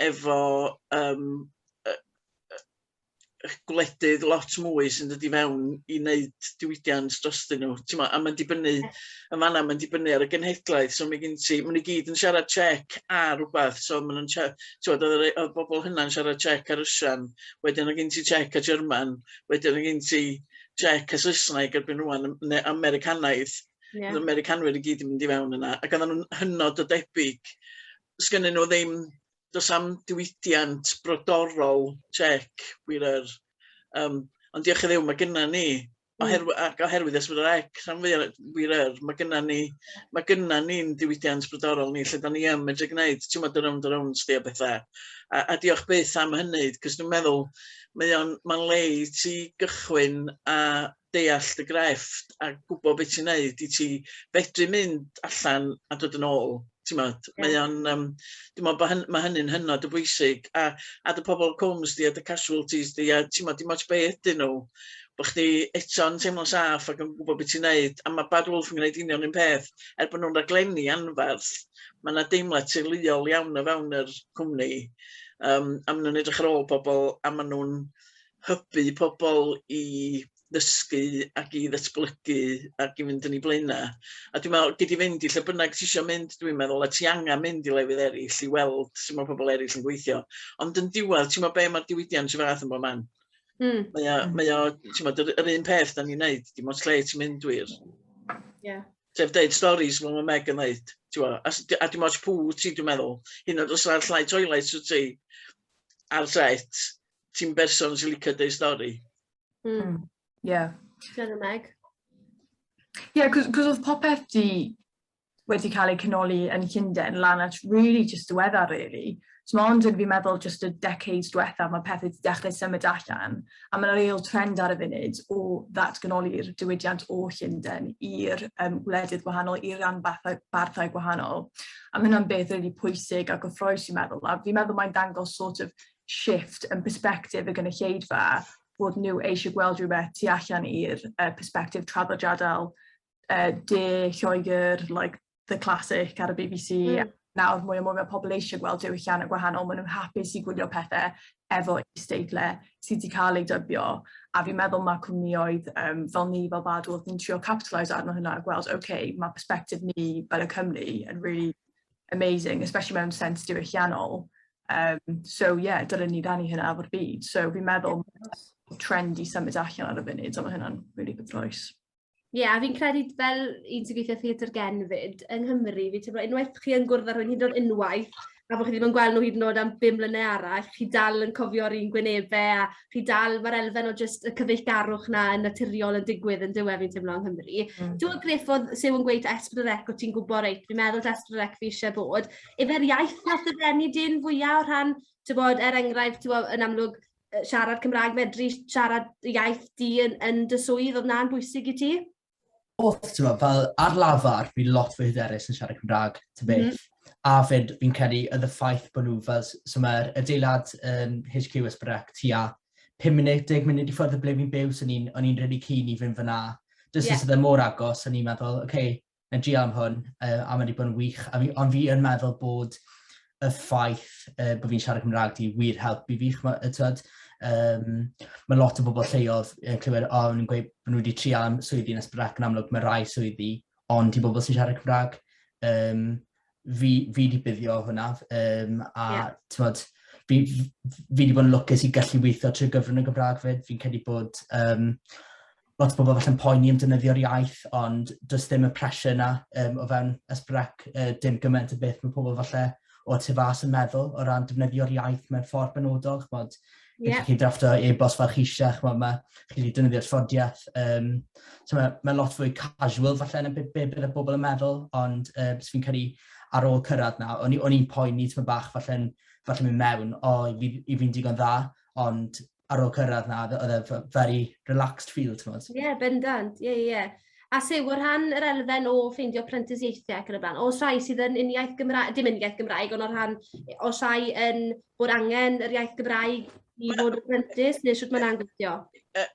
efo gwledydd lot mwy sy'n dod i fewn i wneud diwydiant drostyn nhw. T'mo', a mae'n dibynnu, yn fanna mae'n dibynnu ar y genhedlaeth, so mae gen ti, maen nhw gyd yn siarad Czech a rhywbeth, so maen nhw'n t'mod, oedd bobl hynna'n siarad Czech a Russian, wedyn oedd gen ti Czech a German, wedyn oedd gen ti Czech a Saesneg erbyn rwan, neu Americanaidd. Oedd Americanwyr i gyd yn mynd i fewn yna, ac oedden nhw'n hynod o debyg. Sgynnyn nhw ddim, does am diwydiant brodorol Czech, wir yr. Ond diolch i Dduw, mae gynna ni, ac oherwydd S4C, rhan fwyaf wir yr, mae gynna ni'n diwydiant brodorol ni, lle da ni yn medru gwneud, ti'n meddwl, rownd a rownd sti a bethau. A diolch byth am hynny, cos dwi'n meddwl, mae'n le i ti gychwyn a deall dy grefft a gwybod beth ti'n neud i ti fedru mynd allan a dod yn ôl. Ti'n meddwl, mae o'n, dwi'n meddwl bod mae hynny'n hynod o bwysig. A dy pobl cwms di a dy casualties di, a ti'n meddwl, dim ots be ydyn nhw, bod chdi eto'n teimlo'n saff ac yn gwybod beth ti'n neud. A mae Bad Wolf yn gwneud union un peth. Er bod nhw'n raglenni anferth, mae yna deimlad teuluol iawn o fewn yr cwmni. A maen nhw'n edrych ar ôl pobl, a maen nhw'n hybu pobl i ddysgu ac i ddatblygu ac i fynd yn ei blaenau. A dwi'n meddwl, gei di fynd i lle bynnag ti isio mynd, dwi'n meddwl, a ti angen mynd i lefydd eraill i weld sut mae pobl eraill yn gweithio. Ond yn diwedd, ti'n meddwl be mae'r diwydiant sy'n fath yn bob man. Mae o, ti'n meddwl, yr un peth da ni'n neud, dim ots lle ti'n mynd wir. Sef deud stories fel mae Meg yn dweud, ti'n gwbod, a dim ots pw ti, dwi'n meddwl, hyd yn oed os ar llai toilet wyt ti ar set, ti'n berson sy'n licio deud stori. Ti'n Meg? Yeah, cos oedd popeth wedi cael ei canoli yn Llundain lan at really just diweddar, really. So mae ond yn fi'n meddwl just y decades diwethaf mae pethau wedi dechrau symud allan. A mae'n real trend ar y funud o ddatganoli'r diwydiant o Llundain i'r gwledydd gwahanol, i'r ranbarthau gwahanol. A mae hynna'n beth really pwysig a gyffrous i'n meddwl. A fi'n meddwl mae'n dangos sort of shift yn perspective y gynulleidfa bod nhw eisiau gweld rhywbeth tu allan i'r perspective traddodiadol de Lloegr, like the classic ar y BBC. Nawr mwy a mwy mae pobl eisiau gweld diwylliannau gwahanol, maen nhw'n hapus i gwylio pethau efo isdeitlau sydd wedi cael ei dybio. A fi'n meddwl mae cwmnïoedd fel ni, fel Bad Wolf, ni'n trio capitalise arno hynna a gweld, okay, mae perspective ni fel y Cymru yn really amazing, especially mewn sens diwylliannol. So yeah, dylen ni rannu hynna efo'r byd. So fi'n meddwl trend i symud allan ar y funud, a mae hynna'n really gyffrous. Ie, yeah, a fi'n credu fel un sy'n gweithio theatr gen fyd, yng Nghymru, fi'n teimlo unwaith chi yn gwrdd â rhywun hyd yn oed unwaith, a bod chi ddim yn gweld nhw hyd yn oed am 5 mlynedd arall, chi dal yn cofio'r un gwynebau, a chi dal, mae'r elfen o just y cyfeillgarwch na yn naturiol yn digwydd yn diwedd fi'n teimlo yng Nghymru. Dwi'n Griff oedd Siw yn gweud S4C, o ti'n gwybod reit, fi'n meddwl S4C fi eisiau bod. Efe'r iaith nath y ddenu dyn fwyaf o rhan, ti'n bod, er enghraifft, ti'n bod, yn amlwg, siarad Cymraeg, medru siarad iaith di yn dy swydd, oedd na'n bwysig i ti? Oedd, ti'n bod, fel ar lafar, fi lot fwy hyderus yn siarad Cymraeg, ty beth. A fyd, fi'n credu, oedd y ffaith bod nhw fel, so mae'r adeilad HQ S4C tua 5 munud, 10 munud i ffwrdd o ble fi'n byw, so o'n i'n really keen i fynd fyna. Just os oedd e mor agos, o'n i'n meddwl, oce, okay, na i am hwn, a mae wedi bod yn wych. Ond fi yn meddwl bod y ffaith bod fi'n siarad Cymraeg di wir helpu fi, ch'mo', t'wod, Mae lot o bobl lleoedd yn clywed, o, nhw'n gweud bod nhw wedi trial am swyddi yn S4C, yn amlwg mae rai swyddi, ond i bobl sy'n siarad Cymraeg, fi wedi buddio hwnna, a yeah. Tmod, fi wedi bod yn lwcus i gallu weithio trwy gyfrwng y Gymraeg fyd. Fi'n credu bod lot o bobl falle'n poeni am defnyddio'r iaith, ond does ddim y pressure yna o fewn S4C, dim gymaint o beth mae pobl falle o tu fas yn meddwl o ran defnyddio'r iaith mewn ffordd benodol, ch'mod, yeah. Chi drafftio e-bost fel chi eisiau, ch'mod, mae chi wedi defnyddio'r ffodiaeth. So mae, mae lot fwy casual falle na be, be bydde bobl yn meddwl, ond so fi'n credu ar ôl cyrraedd na, o'n i'n poeni tyma bach falle'n falle mynd mewn, o, i, fi, fi'n digon dda, ond ar ôl cyrraedd na, oedd e very relaxed feel, ti'n Ie, yeah, bendant, ie, yeah, ie. Yeah. A syw, o rhan yr elfen o ffeindio prentisiaethau ac yn y blaen, oes rhai sydd yn uniaith Gymraeg, dim uniaith Gymraeg, ond o rhan, oes rhai yn bod angen yr iaith Gymraeg i fod yn prentis, neu sut mae'n angweithio?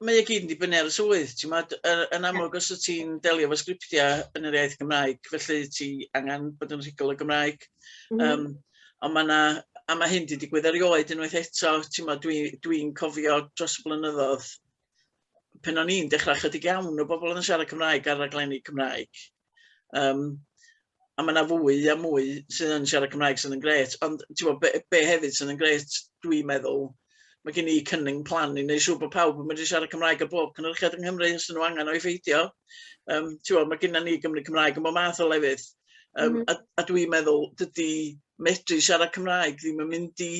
Mae e gyd yn dibynnu ar y swydd, ti'n modd, yn amlwg os wyt ti'n delio efo sgriptiau yn yr iaith Gymraeg, felly ti angen bod yn rhugl y Gymraeg. Ond mae 'na, a mae hyn 'di digwydd erioed unwaith eto, ti'n modd, dwi'n dwi cofio dros y blynyddoedd, pan o'n i'n dechrau chydig iawn o bobl yn siarad Cymraeg ar raglenni Cymraeg. A mae yna fwy a mwy sydd yn siarad Cymraeg sydd yn gret, ond ti'n gwybod, be, be hefyd sydd yn gret, dwi'n meddwl, mae gen i cynning plan i wneud siŵr bod pawb yn medru siarad Cymraeg ar bob cynhyrchiad yng Nghymru, os ydyn nhw angen o'i pheidio. Ti'n gwybod, mae gennym ni Gymru Cymraeg yn bob math o lefydd. A dwi'n meddwl, dydy medru siarad Cymraeg ddim yn mynd i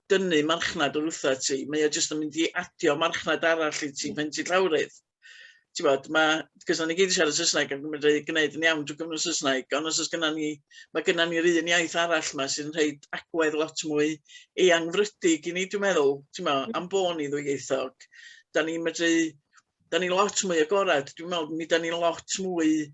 dynnu marchnad o'r wrtha ti, mae o jyst yn mynd i adio marchnad arall i ti pen ti'n llawrydd. Ti'n bod, mae, cos ni gyd yn siarad Saesneg ac yn medru gwneud yn iawn drwy gyfrwng Saesneg, ond os oes gynna ni, mae gynna ni'r un iaith arall yma sy'n rhoi agwedd lot mwy eangfrydig i ni, dwi'n meddwl, ti'n bod, am bo ni ddwyieithog, da ni'n medru, da ni lot mwy agored, dwi'n meddwl, mi da ni lot mwy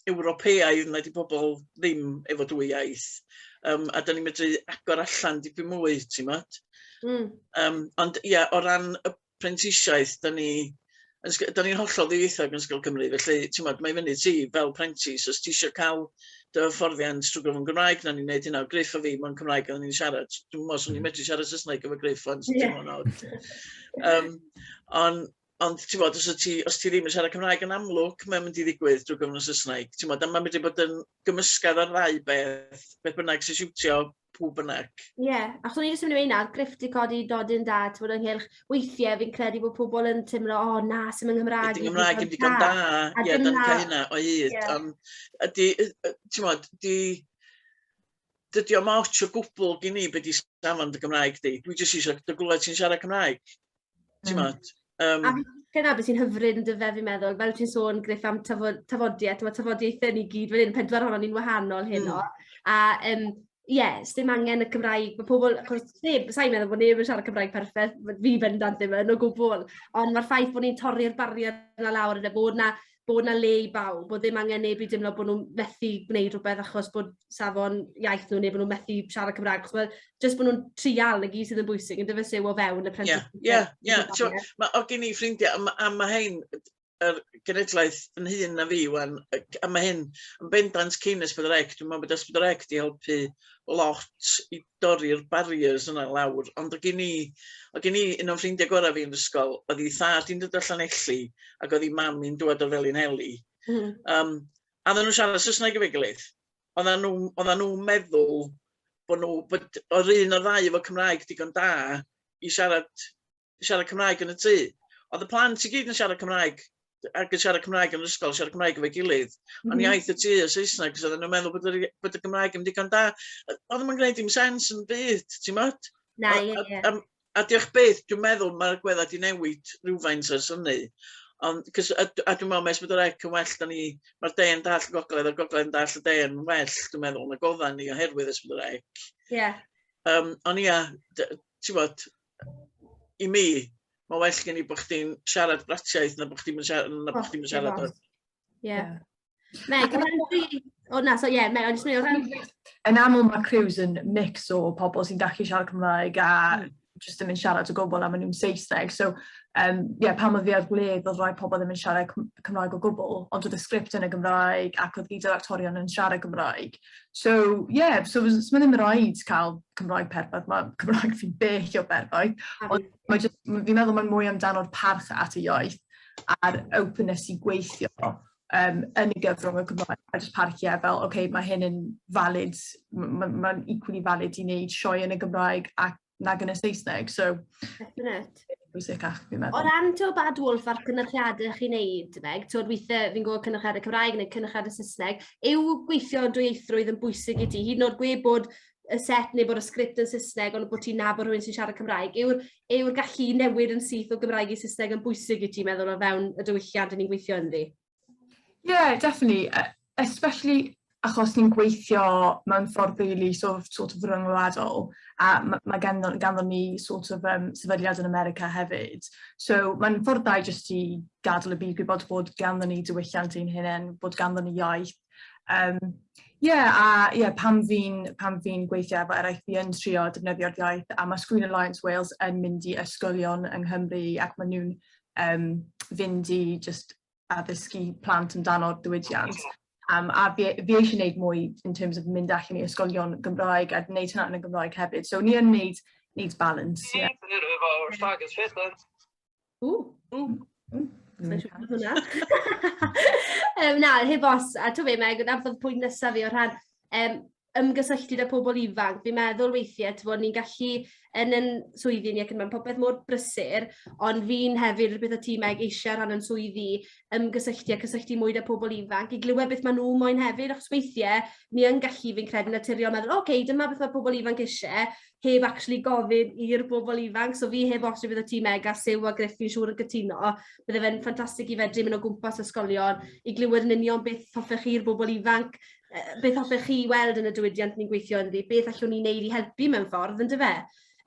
Ewropeaidd na 'di pobl ddim efo dwy iaith. A da ni'n medru agor allan dipyn mwy, ti'n modd? Ond ia, o ran y prentisiaeth, da ni yn da ni'n hollol ddwyieithog yn Ysgol Cymru, felly ti'n modd, mae fyny ti fel prentis, os ti eisiau cael dy hyfforddiant trwy gyfrwng Gymraeg, na ni'n neud hynna. Griff a fi mewn Cymraeg oedden ni'n siarad. Dwi'n meddwl swn i'n medru siarad Saesneg efo Griff, ond yeah. Ond Ond ti'n bod, os ti ddim yn siarad Cymraeg yn amlwg, mae'n mynd i ddigwydd drwy gyfrwng y Saesneg. Ti'n bod, a mae'n mynd i bod yn gymysgedd ar ddau beth, beth bynnag sy'n siwtio pw bynnag. Ie, yeah, achos o'n i jyst yn mynd i weud 'na, Griff 'di codi dodyn da, ti'n bod ynghylch, weithiau fi'n credu bod pobl yn teimlo, o oh, na, sy'n mynd Nghymraeg. Ydy Nghymraeg yn digon da, ie, da ni'n cael hynna o hyd. Yeah. Ond ydy, ti'n bod, di, dydy o'm ots o gwbl gen i beth di safon dy Gymraeg di. Dwi jyst eisiau dy glywed ti'n siarad Cymraeg. Ti'n modd? A dyna beth sy'n hyfryd yn dyfe, fi'n meddwl, fel ti'n sôn, Griff, am tafodiaeth, mae tafodiaethau ni gyd fan hyn, pedwar ohonon ni'n wahanol heno. A ie, yeah, dim angen y Cymraeg, mae pobl, achos neb, sa'n meddwl bod neb yn siarad Cymraeg perffaith, fi bendant ddim yn o gwbl, ond mae'r ffaith bod ni'n torri'r barier yna lawr yna, bod na le i bawb, bod ddim angen neb i dimlo bod nhw'n methu gwneud rhywbeth achos bod safon iaith nhw neu bod nhw'n methu siarad Cymraeg. Achos mae jyst bod nhw'n trial y gyd sydd yn bwysig yn dyfe syw o fewn y prentisiaeth. Ie, ie, ie. Mae o gen i ffrindiau, a ma hein, yr genedlaeth yn hŷn na fi wan, a mae hyn yn bendant cyn S4C, dwi'n meddwl bod S4C di helpu lot i dorri'r barriers yna lawr, ond o gen i, o gen i un o'n ffrindiau gorau fi yn ysgol, oedd hi thad i'n dod o Llanelli, ac oedd hi mam i'n dod o Felinheli. A oedden nhw'n siarad Saesneg efo'i gilydd. Oedden nhw, oedden nhw'n meddwl bod nhw, bod oedd un o'r ddau efo Cymraeg digon da i siarad Cymraeg yn y tŷ. Oedd y plant i gyd yn siarad Cymraeg ac yn siarad Cymraeg yn yr ysgol, siarad Cymraeg efo'i gilydd. Ond iaith y tŷ y Saesneg, cos oedden nhw'n meddwl bod y Gymraeg yn digon da. Oedd nhw'n gwneud dim sens yn byd, ti'n modd? Na, ie, ie. A diolch byth, dwi'n meddwl mae'r agweddau di newid rhywfaint ers hynny. Ond, cos, a dwi'n meddwl mae S4C yn well da ni, mae'r de yn dall y gogledd a'r gogledd yn dall y de yn well, dwi'n meddwl, nag oedden ni oherwydd S4C. Ie. Yeah. Ond ia, ti'n bod, i mi, mae well gen i bod chdi'n siarad bratiaith na bod chdi'n siarad, na bod chdi'n siarad o. Ie. Meg, o na, so ie, yeah, Meg, ond jyst mynd Yn aml mae crews yn mix o pobl sy'n gallu siarad Cymraeg a. jyst ddim yn siarad o gwbl a maen nhw'n Saesneg. So, yeah, pan oedd fi ar Gwledd, oedd rhai pobl ddim yn siarad Cymraeg o gwbl, ond oedd y sgript yn y Gymraeg ac oedd gyda'r actorion yn siarad Gymraeg. So, yeah, so mae ddim rhaid cael Cymraeg perffaith, mae Cymraeg fi'n bell o berffaith, ond mae just, fi'n meddwl mae'n mwy amdano'r parch at y iaith a'r openness i gweithio yn y gyfrwng y Gymraeg, a jyst parchu e fel, oce, okay, mae hyn yn valid, mae'n ma equally valid i wneud sioe yn y Gymraeg ac nag yn y Saesneg, so... Definite. Bwysicach, fi'n meddwl. O ran to Bad Wolf a'r cynyrchiadau chi'n neud, Meg, ti'n weithiau fi'n gwybod cynyrchiadau Cymraeg neu cynyrchiadau Saesneg, yw gweithio dwyieithrwydd yn bwysig i ti, hyd yn oed gwe bod y set neu bod y sgript yn Saesneg, ond bod ti'n nabod rhywun sy'n siarad Cymraeg, yw'r yw gallu newid yn syth o Gymraeg i Saesneg yn bwysig i ti meddwl o fewn y diwylliant yn ni'n gweithio ynddi? Yeah, definitely. Especially achos ni'n gweithio mewn ffordd really sort of ryngwladol a mae ganddo ni sort of sefydliad yn America hefyd. So mae'n ffordd dda jyst i gadael y byd gwybod bod ganddo ni diwylliant ein hunain, bod ganddo ni iaith. Yeah, a yeah, pan fi gweithio efo eraill, fi yn trio defnyddio'r iaith a mae Screen Alliance Wales yn mynd i ysgolion yng Nghymru ac maen nhw'n fynd i just addysgu plant amdano'r diwydiant. A fi eisiau gwneud mwy in terms of mynd allan i ysgolion Gymraeg a gwneud hynna yn y Gymraeg hefyd. So ni yn wneud balance. Yeah. Ww. Sa'n siŵr beth hwnna. Na, heb os, a to fe, Meg, na fydd pwynt nesaf fi o rhan ymgysylltu â pobl ifanc. Fi'n meddwl weithiau, ti'n bod, ni'n gallu yn yn swyddi ni ac yn mewn popeth mor brysur, ond fi'n hefyd, rhywbeth o ti, Meg, eisiau rhan yn swyddi ymgysylltu a cysylltu mwy â pobl ifanc i glywed beth maen nhw moyn hefyd, achos weithiau ni yn gallu, fi'n credu, naturiol meddwl, oce, okay, dyma beth mae pobl ifanc eisiau, heb actually gofyn i'r bobl ifanc. So fi heb os rhywbeth o ti, Meg, a Siw a Griff fi'n siŵr yn cytuno, bydde fe'n ffantastig i fedru mynd o gwmpas ysgolion i glywed yn union beth hoffech chi'r bobl ifanc, beth hoffech chi weld yn y diwydiant ni'n gweithio ynddi, beth allwn ni wneud i helpu mewn ffordd, yn dyfe?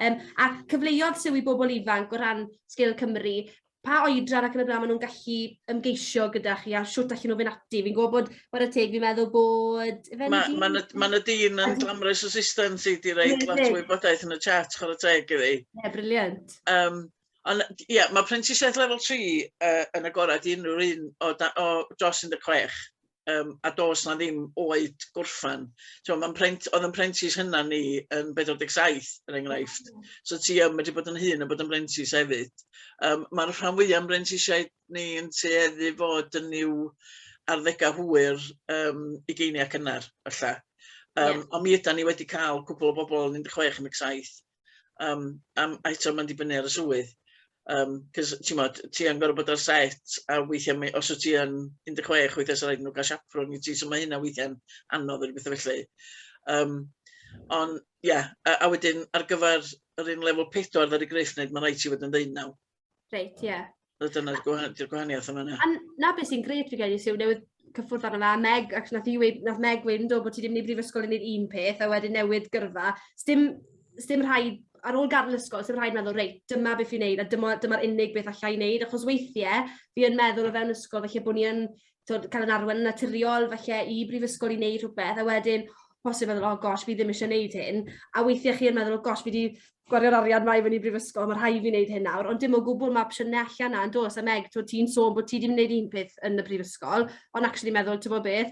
A cyfleoedd syw i bobl ifanc o ran Sgil Cymru, pa oedran ac yn y blaen maen nhw'n gallu ymgeisio gyda chi a siwt allan nhw fynd ati? Fi'n gwybod bod, whare teg, fi'n meddwl bod... Mae ma, ma Nadine yn Glamorous Assistant sydd wedi rhoi lot o wybodaeth yn y chat, chwarae teg iddi. Ie, yeah, brilliant. Ond ie, yeah, mae prentisiaeth lefel 3 yn agored i unrhyw un o dros 16 a does na ddim oed gorffan. So, oedd yn prentis hynna ni yn 47, er enghraifft. So ti yn medru bod yn hŷn a bod yn brentis hefyd. Mae'r rhan fwyaf yn brentisiaid ni yn tueddu fod yn i'w arddegau hwyr, ugeiniau cynnar, falle. Ond mi ydan ni wedi cael cwpl o bobl yn 16, 17. A eto mae'n dibynnu ar y swydd. Cos ti'n modd, ti yn gorfod bod ar set a weithiau, os wyt ti yn 16, weithiau sy'n rhaid nhw gael chaperone i ti, so mae hynna weithiau'n anodd neu rhywbeth felly. Ond, ie, yeah, a wedyn ar gyfer yr un lefel 4 ar y Griff wneud, mae'n rhaid ti fod yn 19. Reit, ie. Yeah. Dyna'r gwahaniaeth yma yna. A na beth sy'n grêt fi credu, sy'n newydd cyffwrdd arno fe, a Meg, ac nath Meg weud yn do bod ti ddim yn mynd i brifysgol i wneud un peth, a wedyn newid gyrfa. Sdim rhaid, ar ôl gadael ysgol, sdim rhaid meddwl, reit, dyma beth fi'n neud, a dyma'r unig beth allai wneud, achos weithiau, fi yn meddwl o fewn ysgol, falle bod ni yn twod, cael yn arwain yn naturiol, falle i brifysgol i wneud rhywbeth, a wedyn posib meddwl, oh gosh, fi ddim eisiau wneud hyn. A weithiau chi yn meddwl, oh gosh, fi wedi gwario'r arian mae fyny i brifysgol, mae rhaid fi wneud hyn nawr. Ond dim o gwbl, mae opsiynau allan na, yn dos. A Meg, ti'n sôn bod ti wedi wneud un peth yn y brifysgol, ond actually meddwl, ti'n bod beth,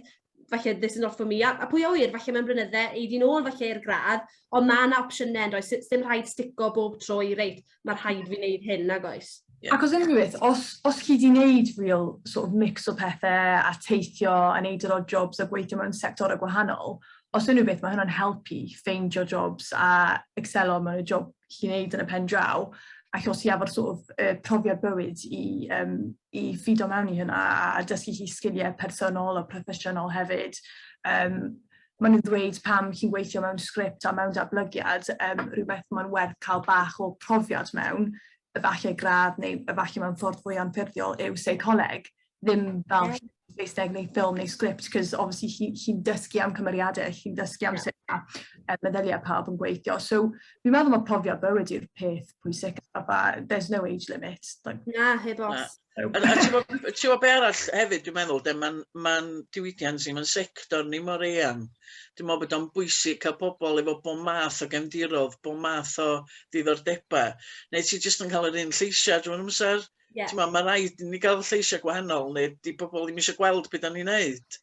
falle this is not for me. A pwy a ŵyr, falle mewn blynydde, ei di'n ôl falle i'r gradd, ond mae yna opsiynau, yn does? Dim rhaid stico bob tro i reit, mae rhaid fi wneud hyn, nag oes? Yeah. Ac os unrhyw beth, os chi di wneud real sort of mix o pethau a teithio a wneud yr odd jobs a gweithio mewn sectorau gwahanol, os unrhyw beth, mae hwnna'n helpu ffeindio jobs a excelo mewn y job chi'n wneud yn y pen draw. Ac os ti efo'r sort of profiad bywyd i ffido mewn i hynna a dysgu chi sgiliau personol a proffesiynol hefyd. Maen nhw'n dweud pam chi'n gweithio mewn sgript a mewn datblygiad, rhywbeth mae'n werth cael bach o profiad mewn, efallai gradd neu efallai mewn ffordd fwy anffurfiol yw seicoleg, ddim fel. Saesneg neu ffilm neu sgript, cos obviously chi dysgu am cymeriadau, chi'n dysgu am sut mae meddyliau pawb yn gweithio. So fi'n meddwl mae profiad bywyd yw'r peth pwysicaf a there's no age limit. Like, Na, heb os. A ti'n gwybod be arall hefyd, dwi'n meddwl, de, mae'n ma diwydiant ni, mae'n sector ni mor eang. Dwi'n meddwl bod o'n bwysig cael pobl efo bob math o gefndiroedd, bob math o ddiddordebau. Neu ti jyst yn cael yr un lleisiau drwy'r amser. Ti'n meddwl, mae rhaid i ni gael lleisiau gwahanol, neu di pobl ddim eisiau gweld beth da ni'n neud.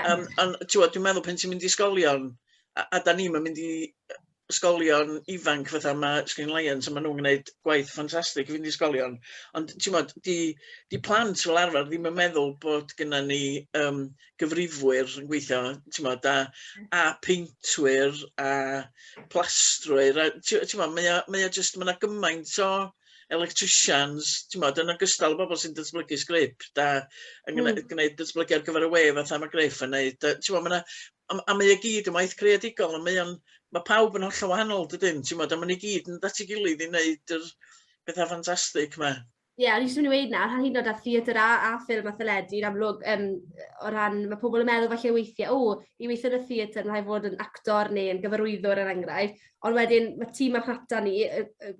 Ond ti'n gwybod, dwi'n meddwl pan ti'n mynd i ysgolion, a da ni'n mynd i ysgolion ifanc fatha mae Screen Alliance a maen nhw'n gwneud gwaith ffantastig i fynd i ysgolion. Ond ti'n modd, di plant fel arfer ddim yn meddwl bod gennym ni gyfrifwyr yn gweithio, ti'n modd, a peintwyr a plastrwyr. A, ti'n modd, mae o just, mae yna gymaint o electricians, ti'n modd, yn ogystal â bobl sy'n datblygu sgript a yn gwneud datblygu ar gyfer y we fatha mae Griff yn gwneud. Ti'n modd, mae yna, a mae o gyd yn waith creadigol, a mae pawb yn hollol wahanol, dydyn, ti'n modd, a maen nhw gyd yn dod at ei gilydd i wneud yr pethau ffantastig yma. Ie, yeah, o'n i jyst yn mynd i weud na, rhan hyd yn oed ar theatr a ffilm a theledu, yn amlwg, o ran, mae pobl yn meddwl falle weithiau, o, i weithio yn y theatr, mae'n rhaid fod yn actor neu yn gyfarwyddwr er enghraifft, ond wedyn mae tîm marchnata ni,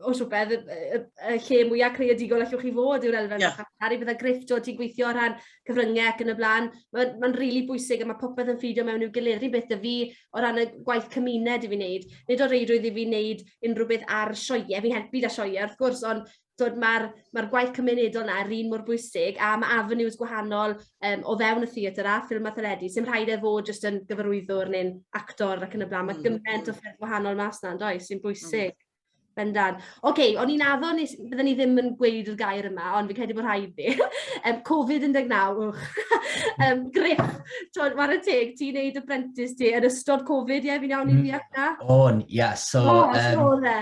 os rhywbeth, y lle mwyaf creadigol allwch chi fod yw'r elfen marchnata. Rhyw beth Griff, ti'n gweithio o ran cyfryngau ac yn y blaen, mae'n ma rili bwysig a mae popeth yn ffidio mewn i'w gilydd. Rhywun beth 'da fi o ran y gwaith cymuned i fi wneud, nid o reidrwydd i fi wneud unrhyw beth ar sioeau, fi'n helpu 'da sioeau wrth gwrs, ond mae'r gwaith cymunedol yna yr un mor bwysig a mae avenues gwahanol o fewn y theatr a ffilm a theledu. Sy'm rhaid e fod jyst yn gyfarwyddwr neu'n actor ac yn y blaen. Mae gymaint o ffyrdd wahanol mas na, does, sy'n bwysig. Bendant. Oce, okay, o'n i'n addo nes, bydden ni ddim yn gweud y gair yma, ond fi'n credu bod rhaid fi. Covid-19, wch. Griff, twyd, whare teg, ti'n neud apprentice ti yn ystod Covid, ie, fi'n iawn i ddeall na? O'n, ie, yeah, so... O, so e.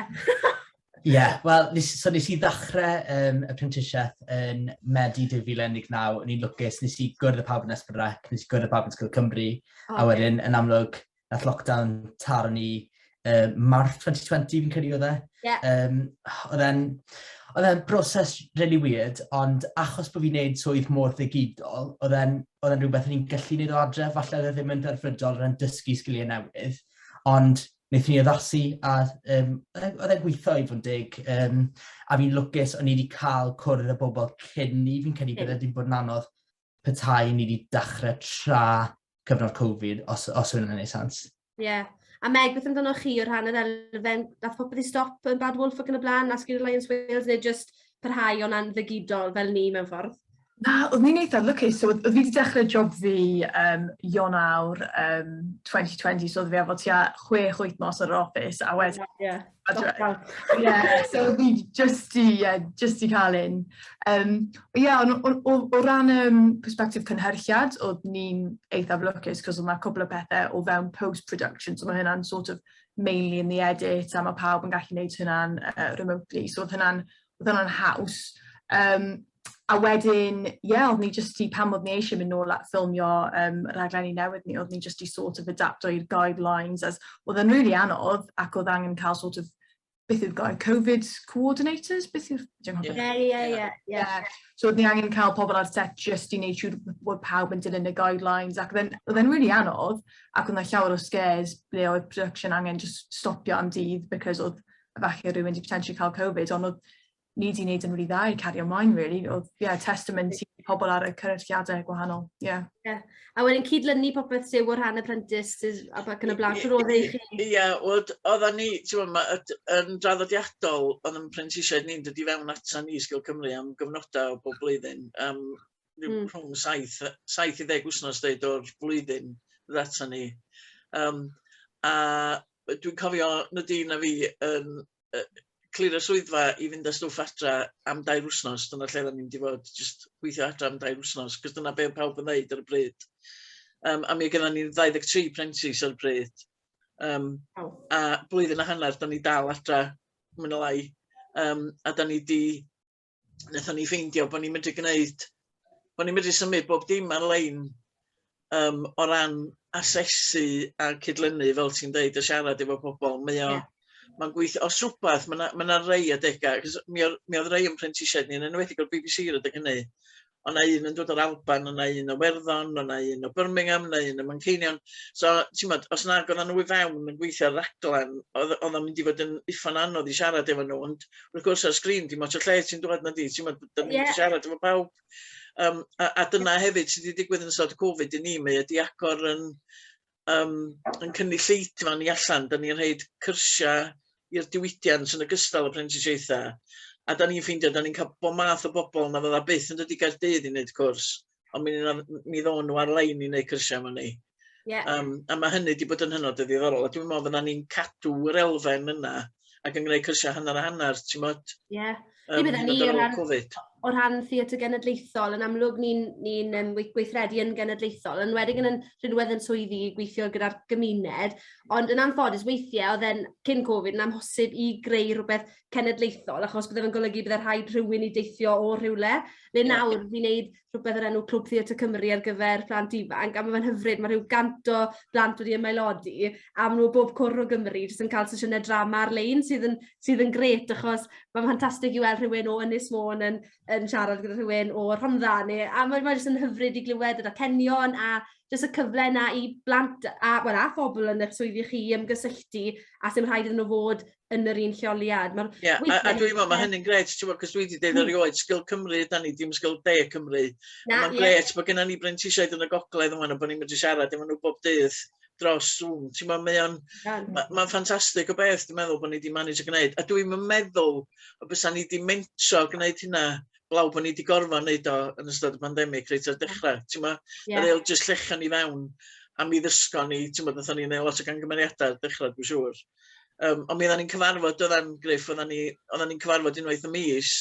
Ie, yeah, wel, so nes i ddechrau apprenticeship yn Medi 2019, o'n i'n lwcus, nes i gwrdd â pawb yn S4C, nes i gwrdd â pawb yn Sgil Cymru, a wedyn, yn amlwg, nath lockdown taro ni Mawrth 2020, fi'n credu oedd e. Oedd e'n broses really weird, ond achos bod fi'n neud swydd mor ddigidol, oedd e'n rhywbeth o'n i'n gallu neud o adre, falle oedd e ddim yn ddelfrydol o ran dysgu sgiliau newydd, ond wnaethon ni addasu a oedd e'n gweithio i fod yn deg. A fi'n lwcus o'n i wedi cael cwrdd â bobl cyn ni, fi'n credu bydde wedi bod yn anodd petai ni wedi dechrau tra cyfnod Covid, os yw'n gwneud sens. Ie. Yeah. A Meg, beth amdano chi o rhan yr elfen, nath popeth i stop yn Bad Wolf ac yn y blaen, a Screen Alliance Wales, neu just parhau o'n ddigidol fel ni mewn ffordd? Na, oedd ni'n eitha lwcus. So, oedd fi wedi dechrau job fi Ionawr 2020, so oedd fi efo tua 6 wythnos ar yr office, a wedyn Yeah, so oedd fi just i cael un. Yeah, o ran perspective cynhyrchiad, oedd ni'n eithaf lwcus, cos oedd yna cwbl o pethau o fewn post-production, so mae hynna'n sort of mainly in the edit, a mae pawb yn gallu gwneud hynna'n remotely, so oedd hynna'n haws. A wedyn, ie, yeah, oedd ni just i, pan oedd ni eisiau mynd nôl at ffilmio rhaglenni newydd ni, oedd ni just i sort of adapto i'r guidelines, as oedd yn really anodd, ac oedd angen cael sort of, beth yw'r gair, Covid coordinators? Beth yw'r... Ie. So oedd ni angen cael pobl ar set just i wneud siŵr bod pawb yn dilyn y guidelines, ac oedd e'n really anodd, ac oedd yna llawer o scares ble oedd production angen just stopio am dydd, because oedd falle rhywun wedi potentially cael Covid, ond oedd ni wedi wneud yn really dda i cario ymlaen, really. Oedd, yeah, testament i pobl ar y cynyrchiadau gwahanol. Yeah. Yeah. A wedyn cydlynu popeth sydd o'r rhan apprentice a ac yn y blaen, trwy'r oedd i chi? Ie, oedden ni, ti'n gwybod, yn draddodiadol, oedd yn prentisiaid ni'n dod i fewn ata ni Sgil Cymru am gyfnodau o bob blwyddyn. Rhwng 7 i 10 wythnos deud o'r flwyddyn ddod ata ni. A dwi'n cofio Nadine a fi yn clirio swyddfa i fynd â stwff adra am 2 wythnos. Dyna lle oedden ni'n mynd i fod, just gweithio adra am 2 wythnos, cos dyna be pawb yn dweud ar y pryd. A mi gyda ni 23 prentis ar y pryd. A blwyddyn a hanner, da ni dal adra, mwy neu lai. A da ni di, wnaethon ni ffeindio bod ni'n medru gwneud, bod ni'n medru symud bob dim ar-lein o ran asesu a cydlynu, fel ti'n deud, a siarad efo pobl. Mae o, mae'n gweithio, os rhywbeth, mae yna ma rei adegau, cos mi oedd rei yn prentisiaid ni, yn enwedig o'r BBC ar adeg hynny, O'na un yn dod o'r Alban, o'na un o Werddon, o'na un o Birmingham, o'na un o Manceinion. So, ti'n modd, os nag oedden nhw i fewn yn gweithio ar raglen, oedd o'n mynd i fod yn uffan anodd i siarad efo nhw, ond wrth gwrs ar sgrin, dim ots o lle ti'n dod na di, ti'n modd, da ni'n yeah. siarad efo pawb. A dyna hefyd sydd wedi digwydd yn ystod Covid i ni, mae wedi agor yn, yn cynulleidfa ni allan. Da ni'n rhaid cyrsiau i'r diwydiant yn ogystal â prentisiaethau. A da ni'n ffeindio, da ni'n cael bob math o bobl na fydda byth yn dod i Gaerdydd i wneud cwrs, ond mi ddown nhw ar-lein i wneud cyrsiau efo ni. A mae hynny wedi bod yn hynod o ddiddorol, a dwi'n meddwl fydda ni'n cadw yr elfen yna ac yn gwneud cyrsiau hanner a hanner, ti'n modd? Ie. Yeah. Bydden ni o ran theatr genedlaethol, yn amlwg ni'n ni gweithredu yn genedlaethol, yn enwedig yn rhinwedd yn swyddi gweithio gyda'r gymuned, ond yn anffodus weithiau oedd e'n cyn Covid yn amhosib i greu rhywbeth cenedlaethol, achos bydde fe'n golygu bydde rhaid rhywun i deithio o rhywle. Le nawr fi'n neud rhywbeth o'r enw Clwb Theatr Cymru ar gyfer plant ifanc, a mae fe'n hyfryd, mae rhyw 100 o blant wedi ymaelodi, a maen nhw o bob cwr o Gymru jyst yn cael sesiynau drama ar-lein sydd yn, sydd yn grêt, achos mae'n ffantastig i weld rhywun o Ynys Môn yn siarad gyda rhywun o Rhondda, neu, a mae, mae jyst yn hyfryd i glywed yr acenion a jyst y cyfle yna i blant a, well, a phobl yn eich swyddi chi ymgysylltu a sy'n rhaid iddyn nhw fod yn yr un lleoliad. Mae'r yeah, a dwi'n meddwl, mae hynny'n gret, ti'n gwybod, cos dwi wedi dweud erioed, Sgil Cymru yda ni, dim Sgil De Cymru. Mae'n gret bod gennym ni brentisiaid yn y gogledd yma, bod ni'n medru siarad efo nhw bob dydd dros Zoom. Ti'n meddwl, mae o'n ma ffantastig o beth, dwi'n meddwl bod ni wedi manage o gwneud. A dwi'n meddwl o bysa ni wedi mentro gwneud hynna blaw bod ni wedi gorfod wneud o yn ystod y pandemig reit ar dechrau. Ti'n meddwl, yeah. Jyst llechan ni fewn a mi ddysgon ni, ti'n meddwl, nathon ni wneud lot o gangymeriadau ar dechrau, dwi'n siŵr. Ond mi oeddan ni'n cyfarfod, oeddan Griff, oeddan ni'n cyfarfod unwaith y mis,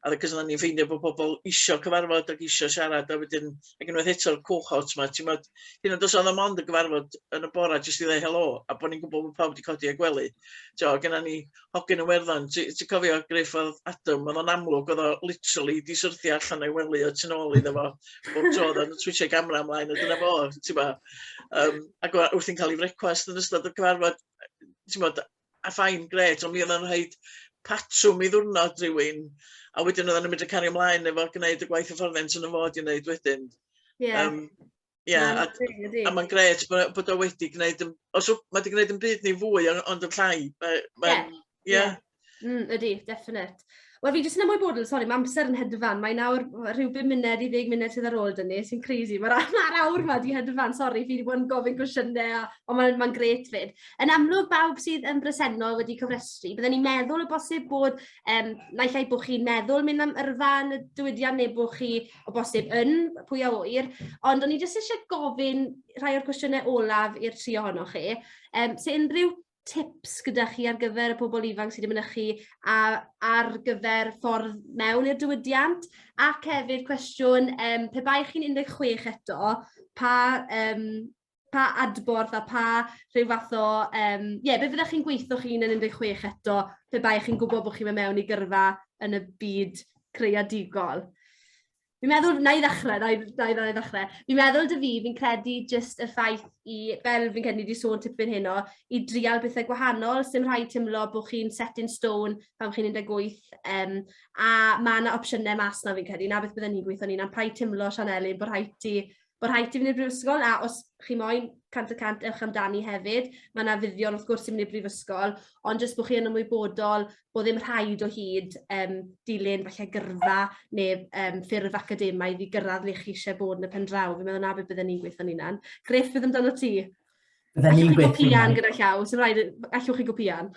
a cos oeddan ni'n ffeindio bod pobl isio cyfarfod ac isio siarad, a wedyn, ac unwaith eto'r cohort ma, ti'n modd, hyd yn oed os oedd o mond y gyfarfod yn y bora jyst i ddweud helo, a bod ni'n gwybod bod pawb wedi codi a gwely. Ti'n genna ni hogyn yn Werddon, ti'n cofio Griff oedd Adam, oedd o'n amlwg, oedd o literally di syrthio allan o'i wely o tu nôl iddo fo, bob tro oedd o'n twitsio gamera ymlaen, a dyna fo, ti'n mo. Ac wrth i'n cael ei frecwast yn ystod y cyfarfod, ti'n bod, a ffain, gret, ond mi oedd o'n rhaid patrwm i ddwrnod rhywun, a wedyn oedden nhw'n mynd i cario ymlaen efo gwneud y gwaith hyfforddiant yn y fod i wneud wedyn. Yeah, a mae'n gret bod o wedi gwneud, os mae wedi gwneud yn byd ni fwy, ond yn llai. Ydy, definite. Wel, fi jyst yn ymwybodol, sori, mae amser yn hedfan. Mae nawr rhyw 5 munud i 10 munud sydd ar ôl dyn ni, sy'n crazy. Mae'r ma awr ma di hedfan, sori, fi wedi bod yn gofyn cwestiynau, ond mae'n ma gret fyd. Yn amlwg, bawb sydd yn bresennol wedi cofrestru, byddwn ni'n meddwl o bosib bod, naill ai bod chi'n meddwl mynd am yrfa yn y diwydiant neu bod chi o bosib yn, pwy a ŵyr, ond o'n i jyst eisiau gofyn rhai o'r cwestiynau olaf i'r tri ohonoch chi. So unrhyw tips gyda chi ar gyfer y pobl ifanc sydd wedi mynychu a ar gyfer ffordd mewn i'r diwydiant? Ac hefyd cwestiwn, pe bai chi'n 16 eto, pa adborth a pa rhyw fath o, ie, be fyddech chi'n gweithio chi'n yn 16 eto pe bai chi'n gwybod bod chi'n mynd mewn i gyrfa yn y byd creadigol? Fi'n meddwl, na i ddechrau, na i ddechrau. Fi'n meddwl dy fi, fi'n credu jyst y ffaith i, fel fi'n credu ni wedi sôn tipyn heno, i drial bethau gwahanol, sy'n rhaid teimlo bod chi'n set in stone pan chi'n 18, a mae yna opsiynau mas na fi'n credu, na beth bydden ni'n gweithio ni'n paid teimlo, Sian Elin, bod rhaid ti fynd i'r brifysgol, a os chi moyn 100% ewch amdani hefyd. Mae yna fuddion wrth gwrs i mynd i'r brifysgol, ond jyst bod chi yn ymwybodol bod ddim rhaid o hyd dilyn falle gyrfa neu ffurf academaidd i gyrraedd le chi eisiau bod yn y pen draw. Fi'n meddwl na beth bydden ni'n gweithio'n hunan. Griff, beth amdano ti? Bydden ni'n gweithio... Gopïan gyda llaw, sy'n rhaid, allwch chi gopïan.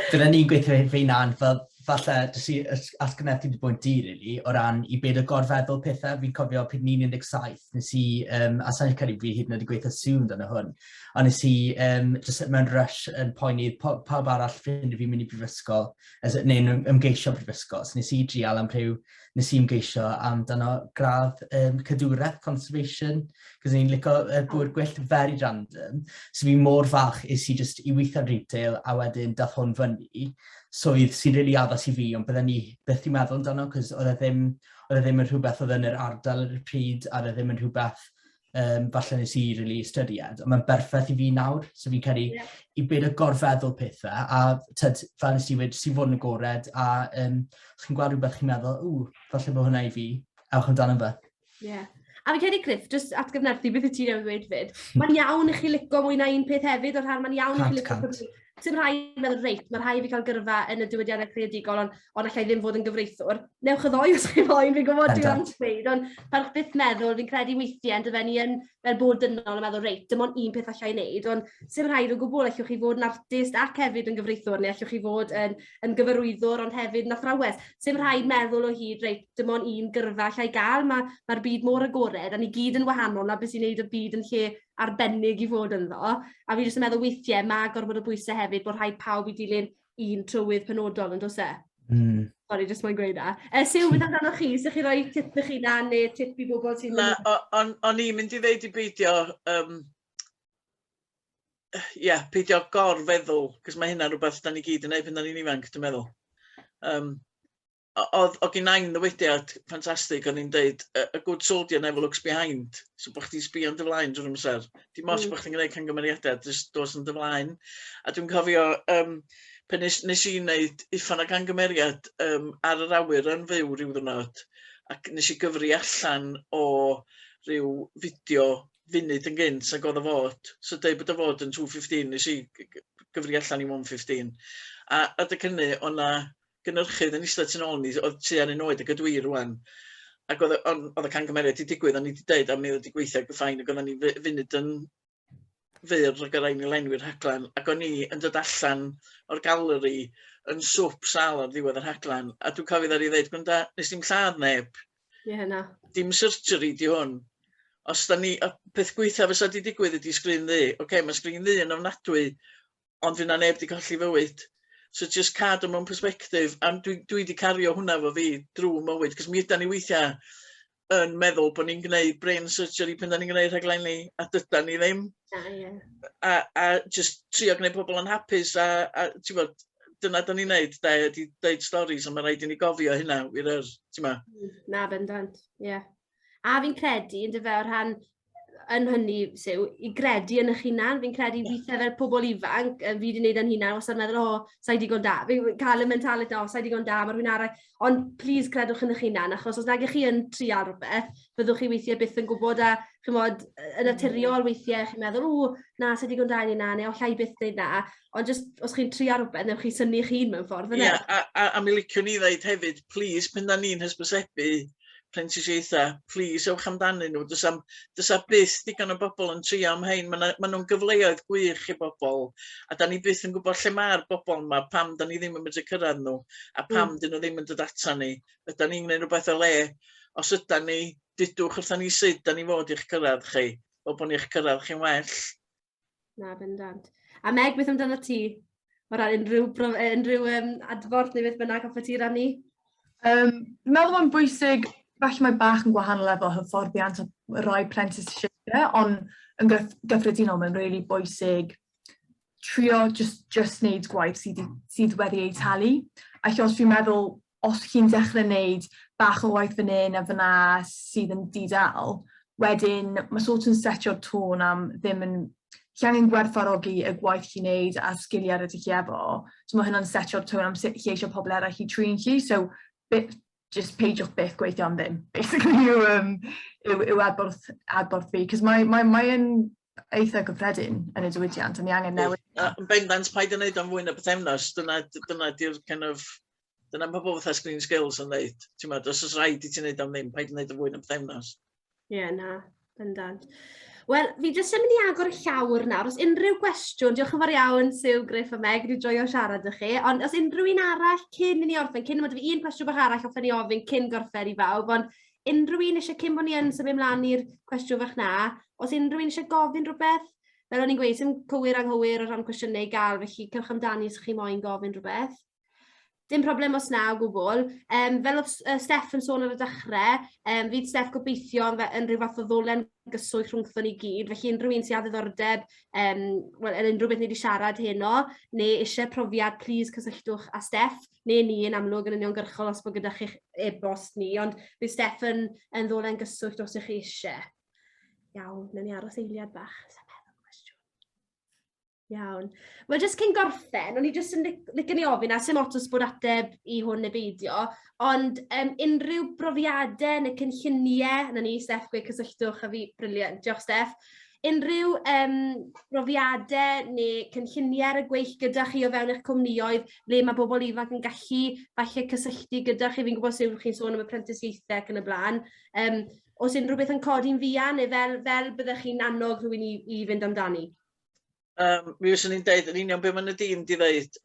Bydden ni'n gweithio fy hunan, fel falle, jyst i atgyfnerthu dy bwynt di, really, o ran i beidio gorfeddwl pethau. Fi'n cofio pryd ni'n 17, nes i, a sa'n credu fi hyd yn oed wedi gweithio sŵn amdano hwn, ond nes i just mewn rush yn poeni pawb arall ffrindiau fi'n mynd i brifysgol, as, neu'n ymgeisio brifysgol. So nes i drial am rhyw, nes i ymgeisio amdano gradd cadwraeth, conservation, cos ni'n licio bywyd gwyllt, very random. So fi mor falch is i just i weithio yn retail a wedyn dath hwn fyny, swydd sy'n really addas i fi, ond bydden ni byth i meddwl amdano, cos oedd e ddim yn rhywbeth oedd yn yr ardal ar y pryd, a oedd e ddim yn rhywbeth falle nes i really ystyried, ond mae'n berffaith i fi nawr, so fi'n credu i beidio gorfeddwl pethau, a tyd, fel nes i wedi, sy'n fod yn agored, a os chi'n gweld rhywbeth chi'n meddwl, ww, falle bod hwnna i fi, ewch amdano fe. Ie. Yeah. A fi'n credu, Griff, jyst atgyfnerthu beth wyt ti newydd ddweud 'fyd, mae'n iawn i chi lico mwy na un peth hefyd, o'r rhan mae'n iawn i chi lico... Sy'n rhaid meddwl, reit, mae rhaid fi cael gyrfa yn y diwydiannau creadigol, ond, ond allai ddim fod yn gyfreithiwr. Newch y ddoi os chi moyn, fi'n gwybod dwi'n am dweud, ond parch byth meddwl, fi'n credu weithiau, yn dyfe ni yn fel bod dynol yn meddwl, reit, dim ond un peth allai wneud, ond sy'n rhaid o gwbl, allwch chi fod yn artist ac hefyd yn gyfreithiwr, neu allwch chi fod yn, yn gyfarwyddwr, ond hefyd yn athrawes. Sy'n rhaid meddwl o hyd, reit, dim ond un gyrfa allai gael, mae'r mae byd mor agored, a ni gyd yn wahanol na beth sy'n neud y byd yn lle arbennig i fod ynddo. A fi jyst yn meddwl weithiau mae gorfod o bwysau hefyd bod rhaid pawb i dilyn un trywydd penodol yn does e? Sorry, jyst moyn gweud na. E, Siw, beth amdano chi? Sych chi roi tip ych hunan neu tip i bobl sy'n... Na, o'n on i'n mynd i ddeud i beidio, um, yeah, peidio gorfeddwl, cos mae hynna'n rhywbeth da ni gyd yn neud pan da ni'n ifanc, dwi'n meddwl. Um, oedd o gen nain ddywediad ffantastig, o'n i'n deud, "A good soldier never looks behind." So bod chdi'n sbio yn dy flaen drwy'r amser. Dim ots bod chdi'n gwneud camgymeriadau, jyst dos yn dy flaen. A dwi'n cofio um, pan nes, nes i wneud uffan o gangymeriad um, ar yr awyr yn fyw rhyw ddwrnod, ac nes i gyfri allan o ryw fideo funud yn gynt nag oedd o fod. So deud bod o fod yn 2.15, nes i gyfri allan i 1.15. A adeg hynny, o'na gynhyrchydd yn eistedd tu nôl ni, oedd tua'r un oed ag ydw i rwan. Ac oedd, oedd y camgymeriad wedi digwydd, o'n i wedi deud, a mi oedd wedi gweithio ac fine, ac oedden ni funud yn fyr ac oedd rhaid ni lenwi'r rhaglen, ac o'n i yn dod allan o'r galeri yn swp sal ar ddiwedd y rhaglen, a dwi'n cofio ddari ddeud, gwranda, nes dim lladd neb. Ie, yeah, na. Dim surgery di hwn. Os da ni, y peth gweitha fysa di digwydd ydi sgrin ddu. Oce, okay, mae sgrin ddu yn ofnadwy, ond fydd 'na neb 'di colli fywyd. So jyst cadw mewn perspective, a dwi, dwi 'di cario hwnna efo fi drwy mywyd, cos mi ydan ni weithiau yn meddwl bod ni'n gwneud brain surgery pan da ni'n gwneud rhaglenni, a dydan ni ddim. Na, ie. A, a just trio gwneud pobl yn hapus, a, a ti'n bod, dyna da ni'n neud, de, ydy deud stories, a mae rhaid i ni gofio hynna, wir yr, ti'n ma. Na, bendant, ie. Yeah. A fi'n credu, yn dyfe, o rhan yn hynny, Siw, i gredu yn eich hunan. Fi'n credu weithiau fel pobl ifanc, fi wedi gwneud yn hunan, wastad yn meddwl, o, oh, sa'i digon da. Fi'n cael y mentality, o, oh, sa'i digon da, mae rhywun arall. Ond please credwch yn eich hunan, achos os nag ych chi yn trial rhywbeth, byddwch chi weithiau byth yn gwybod a, chymod, yn naturiol weithiau chi'n meddwl, o, na, sa'i digon da i ni na, neu allai byth wneud na. Ond just, os chi'n trial rhywbeth, newch chi synnu eich hun mewn ffordd, yna. Ie, yeah, a, a, a mi liciwn i ddeud hefyd, please, pan da ni'n hysbysebu prentisiaethau, plîs ewch amdanyn nhw. Does am, does am byth digon o bobl yn trio am hein. Maen ma nhw'n gyfleoedd gwych i bobl. A da ni byth yn gwybod lle mae'r bobl yma, pam da ni ddim yn medru cyrraedd nhw, a pam dyn nhw ddim yn dod ata ni. Yda ni'n gwneud rhywbeth o le? Os yda ni, dudwch wrtha ni sut da ni fod i'ch cyrraedd chi, fel bod ni'ch cyrraedd chi'n well. Na, bendant. A Meg, beth amdano ti? O ran unrhyw, unrhyw um, adborth neu beth bynnag hoffet ti rannu? Um, meddwl mae'n bwysig, falle mae bach yn gwahanol efo hyfforddiant a rhai prentisiaethau, ond yn gyffredinol mae'n really bwysig trio just, just wneud gwaith sydd, sydd wedi ei talu. A lle os dwi'n meddwl, os chi'n dechrau wneud bach o waith fan hyn a fyna sydd yn di-dal, wedyn mae sort yn setio'r tôn am ddim yn... Chi angen gwerthfawrogi y gwaith chi'n neud a'r sgiliau rydych chi efo. So mae hynna'n setio'r tôn am sut chi eisiau pobl eraill i trin chi. So bit, just peidiwch byth gweithio am ddim, basically, yw, um, yw, yw adborth, adborth fi. Cos mae, mae, mae yn eitha gyffredin yn y diwydiant, a ni angen newid. Yn bendant, paid yn neud o'n fwy na pythefnos. Dyna, dyna di'r kind of... Dyna mae pobl fatha Screen Skills yn dweud. Ti'n meddwl, os oes rhaid i ti wneud am ddim, paid yn neud o'n fwy na pythefnos. Ie, yeah, na, bendant. Wel, fi jyst yn mynd i agor y llawr nawr. Os unrhyw gwestiwn, diolch yn fawr iawn, Sue, Griff a Meg, wedi joio siarad â chi. Ond os unrhyw un arall cyn i ni orffen, cyn, mae fi un cwestiwn bach arall hoffen ni ofyn cyn gorffen i bawb, ond unrhyw un eisiau cyn bod ni yn symud mlaen i'r cwestiwn fach na, os unrhyw un eisiau gofyn rhywbeth, fel o'n i'n gweud, sy'n cywir anghywir o ran cwestiynau i gael, felly cewch amdani os chi moyn gofyn rhywbeth. Dim problem os na o gwbl. Um, fel oedd uh, Steff yn sôn ar y dechrau, um, fydd Steff gobeithio yn, yn rhyw fath o ddolen gyswllt rhwngthon ni gyd, felly unrhyw un sydd â ddiddordeb um, well, yn unrhyw beth ni wedi siarad heno, neu eisiau profiad, please cysylltwch â Steff, neu ni yn amlwg yn uniongyrchol os bod gyda chi'ch e-bost ni, ond bydd Steff yn, yn ddolen gyswllt os ych chi eisiau. Iawn, wnawn ni aros eiliad bach. Iawn. Wel, jyst cyn gorffen, o'n i jyst yn licen i ofyn, a sim ots os bod ateb i hwn neu beidio, ond unrhyw brofiadau neu cynlluniau, na ni, Steff, gweud cysylltwch â fi, brilliant, diolch Steff. Unrhyw brofiadau neu cynlluniau ar y gweill gyda chi o fewn eich cwmnïoedd, le mae bobl ifanc yn gallu falle cysylltu gyda chi, fi'n gwybod sy'n chi'n sôn am y prentisiaethau ac yn y blaen, oes unrhyw beth yn codi'n fuan neu fel byddech chi'n annog rhywun i fynd amdani? Mi fyswn i'n deud yn union be mae Nadine 'di ddeud,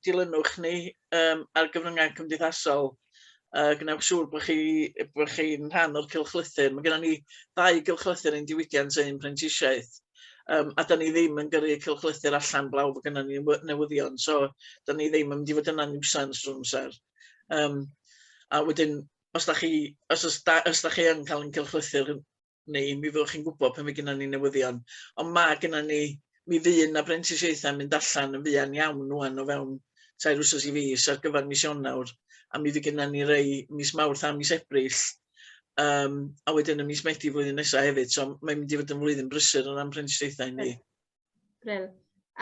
dilynwch ni ar gyfryngau cymdeithasol, gwnewch siŵr bod chi'n rhan o'r cylchlythyr. Mae gennym ni ddau gylchlythyr ein diwydiant ein prentisiaeth, a da ni ddim yn gyrru cylchlythyr allan blaw fod gennym ni newyddion, so da ni ddim yn mynd i fod yna'n niwsans drwy'r amser. A wedyn, os da chi, os, os, da, os da chi yn cael ein cylchlythyr ni, mi fyddwch chi'n gwybod pan fydd gennym ni newyddion. Ond mae gennym ni, mi fydd yna brentisiaethau'n mynd allan yn fuan iawn rŵan o fewn 3 wsos i fis ar gyfer mis Ionawr, a mi fydd gennym ni rei mis Mawrth a mis Ebrill, a wedyn ym mis Medi flwyddyn nesaf hefyd, so mae'n mynd i fod yn flwyddyn brysur o ran prentisiaethau ni. Brill.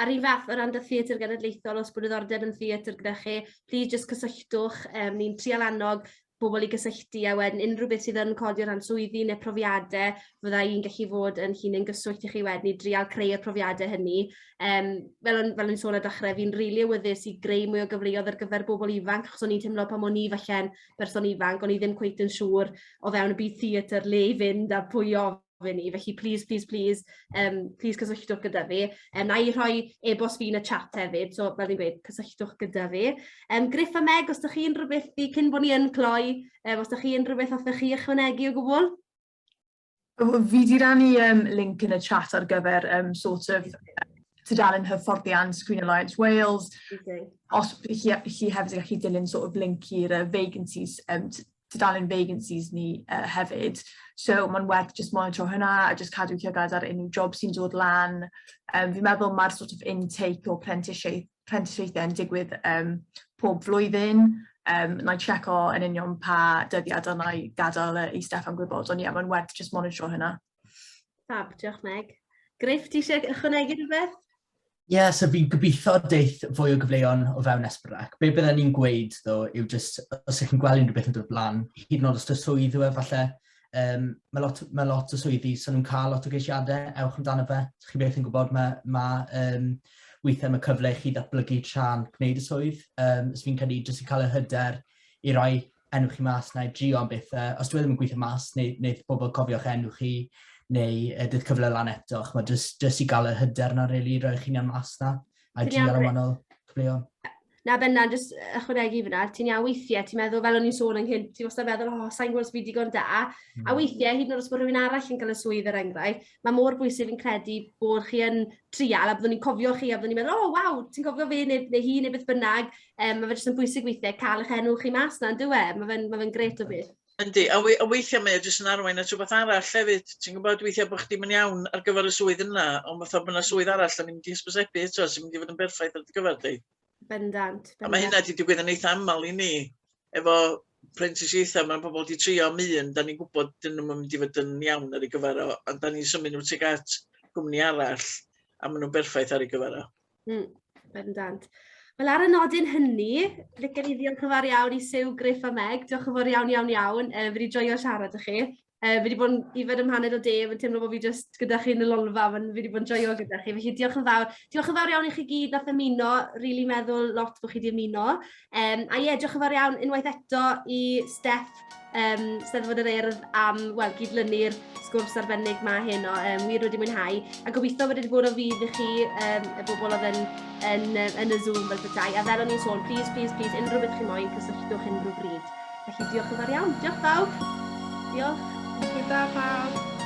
A'r un fath o ran dy Theatr Genedlaethol, os bod diddordeb yn theatr gyda chi, please just cysylltwch. Ni'n trial annog bobl i gysylltu a wedyn unrhyw beth sydd yn codi o ran swyddi neu profiadau, fydda i'n gallu fod yn llinyn gyswllt i chi wedyn i drial creu y profiadau hynny. Fel o'n i'n sôn ar dechrau, fi'n rili awyddus i greu mwy o gyfleoedd ar gyfer bobl ifanc, achos o'n i'n teimlo pan o'n i falle'n berson ifanc, o'n i ddim cweit yn siŵr o fewn y byd theatr le i fynd a pwy i ofyn i. Felly, please, please, please, please cysylltwch gyda fi. Na i rhoi e-bost fi yn y chat hefyd, so fel fi'n gweud, cysylltwch gyda fi. Griff a Meg, os ydych chi unrhyw beth i, cyn bod ni yn cloi, os ydych chi unrhyw beth hoffech chi ychwanegu o gwbl? Fi di rannu link yn y chat ar gyfer sort of tudalen hyfforddiant Screen Alliance Wales. Okay. Os chi hefyd yn gallu dilyn sort of link i'r vacancies, tudalen vacancies ni hefyd. So mae'n werth just monitro hynna a just cadw llygad ar unrhyw job sy'n dod lan. Fi'n meddwl mae'r sort of intake o prentisiaethau yn digwydd pob flwyddyn. Na i checo yn union pa dyddiad a na i gadael i Steffan gwybod, ond ie, mae'n werth just monitro hynna. Fab, diolch Meg. Griff, ti eisiau ychwanegu rhywbeth? Ie, yeah, so fi'n gobeithio deith fwy o gyfleon o fewn S4C. Be bydden ni'n gweud, ddo, yw just, os ych chi'n gweld unrhyw beth yn dod lan, hyd yn oed os dy swydd yw e, falle, mae lot o swyddi, so nhw'n cael lot o geisiadau, ewch amdano fe. Chi beth yn gwybod, weithiau mae cyfle i chi ddatblygu tra'n gwneud y swydd. So fi'n credu jyst i cael y hyder i roi enw chi mas na i drio am bethau. Os dwi e ddim yn gweithio mas, neu wneud pobl cofio'ch enw chi, neu dydd cyfle lan eto, ch'mod, jyst i gael y hyder na, really, i roi chi'n iawn mas na, a drio ar wahanol cyfleon. Na, bendant, jyst ychwanegu fyna, ti'n iawn weithiau, ti'n meddwl, fel o'n i'n sôn ynghynt, ti'n wastad meddwl, oh, sa'n gwybod os fi digon da. A weithiau, hyd yn oed os bod rhywun arall yn cael y swydd er enghraifft, mae mor bwysig fi'n credu bod chi yn trial, a byddwn ni'n cofio chi, a byddwn ni'n meddwl, oh, waw, ti'n cofio fe neu hi neu beth bynnag. Mae fe jyst yn bwysig weithiau cael eich enw chi mas na, yn dyw e? Mae fe'n ma fe grêt o beth. Yndi, a weithiau mae o jyst yn arwain at rhywbeth arall hefyd. Ti'n gwybod, weithiau bod chdi'm yn iawn ar gyfer y swydd yna, ond fatha bod yna swydd arall da ni'n mynd i hysbysebu eto sy'n mynd i fod yn berffaith ar dy gyfer di. Bendant, A mae hynna wedi digwydd yn eitha aml i ni, efo prentisiaethau, mae pobl wedi trio am un, da ni'n gwybod dyn nhw'n mynd i fod yn iawn ar ei gyfer o, ond da ni'n symud nhw tuag at gwmni arall, a maen nhw'n berffaith ar ei gyfer o. Bendant. Wel, ar y nodyn hynny, licen i ddiolch yn fawr iawn i Sue, Griff a Meg. Diolch yn fawr iawn, iawn, iawn. Fi wedi joio siarad â chi. Fi wedi bod yn yfed ym mhaned o de, fi'n teimlo bod fi jyst gyda chi yn y lolfa, fi wedi bod yn joio gyda chi. Felly diolch yn fawr. Diolch yn fawr iawn i chi gyd nath ymuno, rili meddwl lot bod chi wedi ymuno. A ie, diolch yn fawr iawn unwaith eto i Steff, Steddfod yr Urdd am, wel, gydlynu'r sgwrs arbennig ma heno. Wir wedi mwynhau, a gobeithio bod wedi bod o fudd i chi, y bobl oedd yn y Zoom fel petai. A fel o'n i'n sôn, please, please, please, unrhyw beth chi moyn, cysylltwch unrhyw bryd. Felly diolch yn fawr iawn. Diolch bawb. Diolch. Noswaith dda pawb.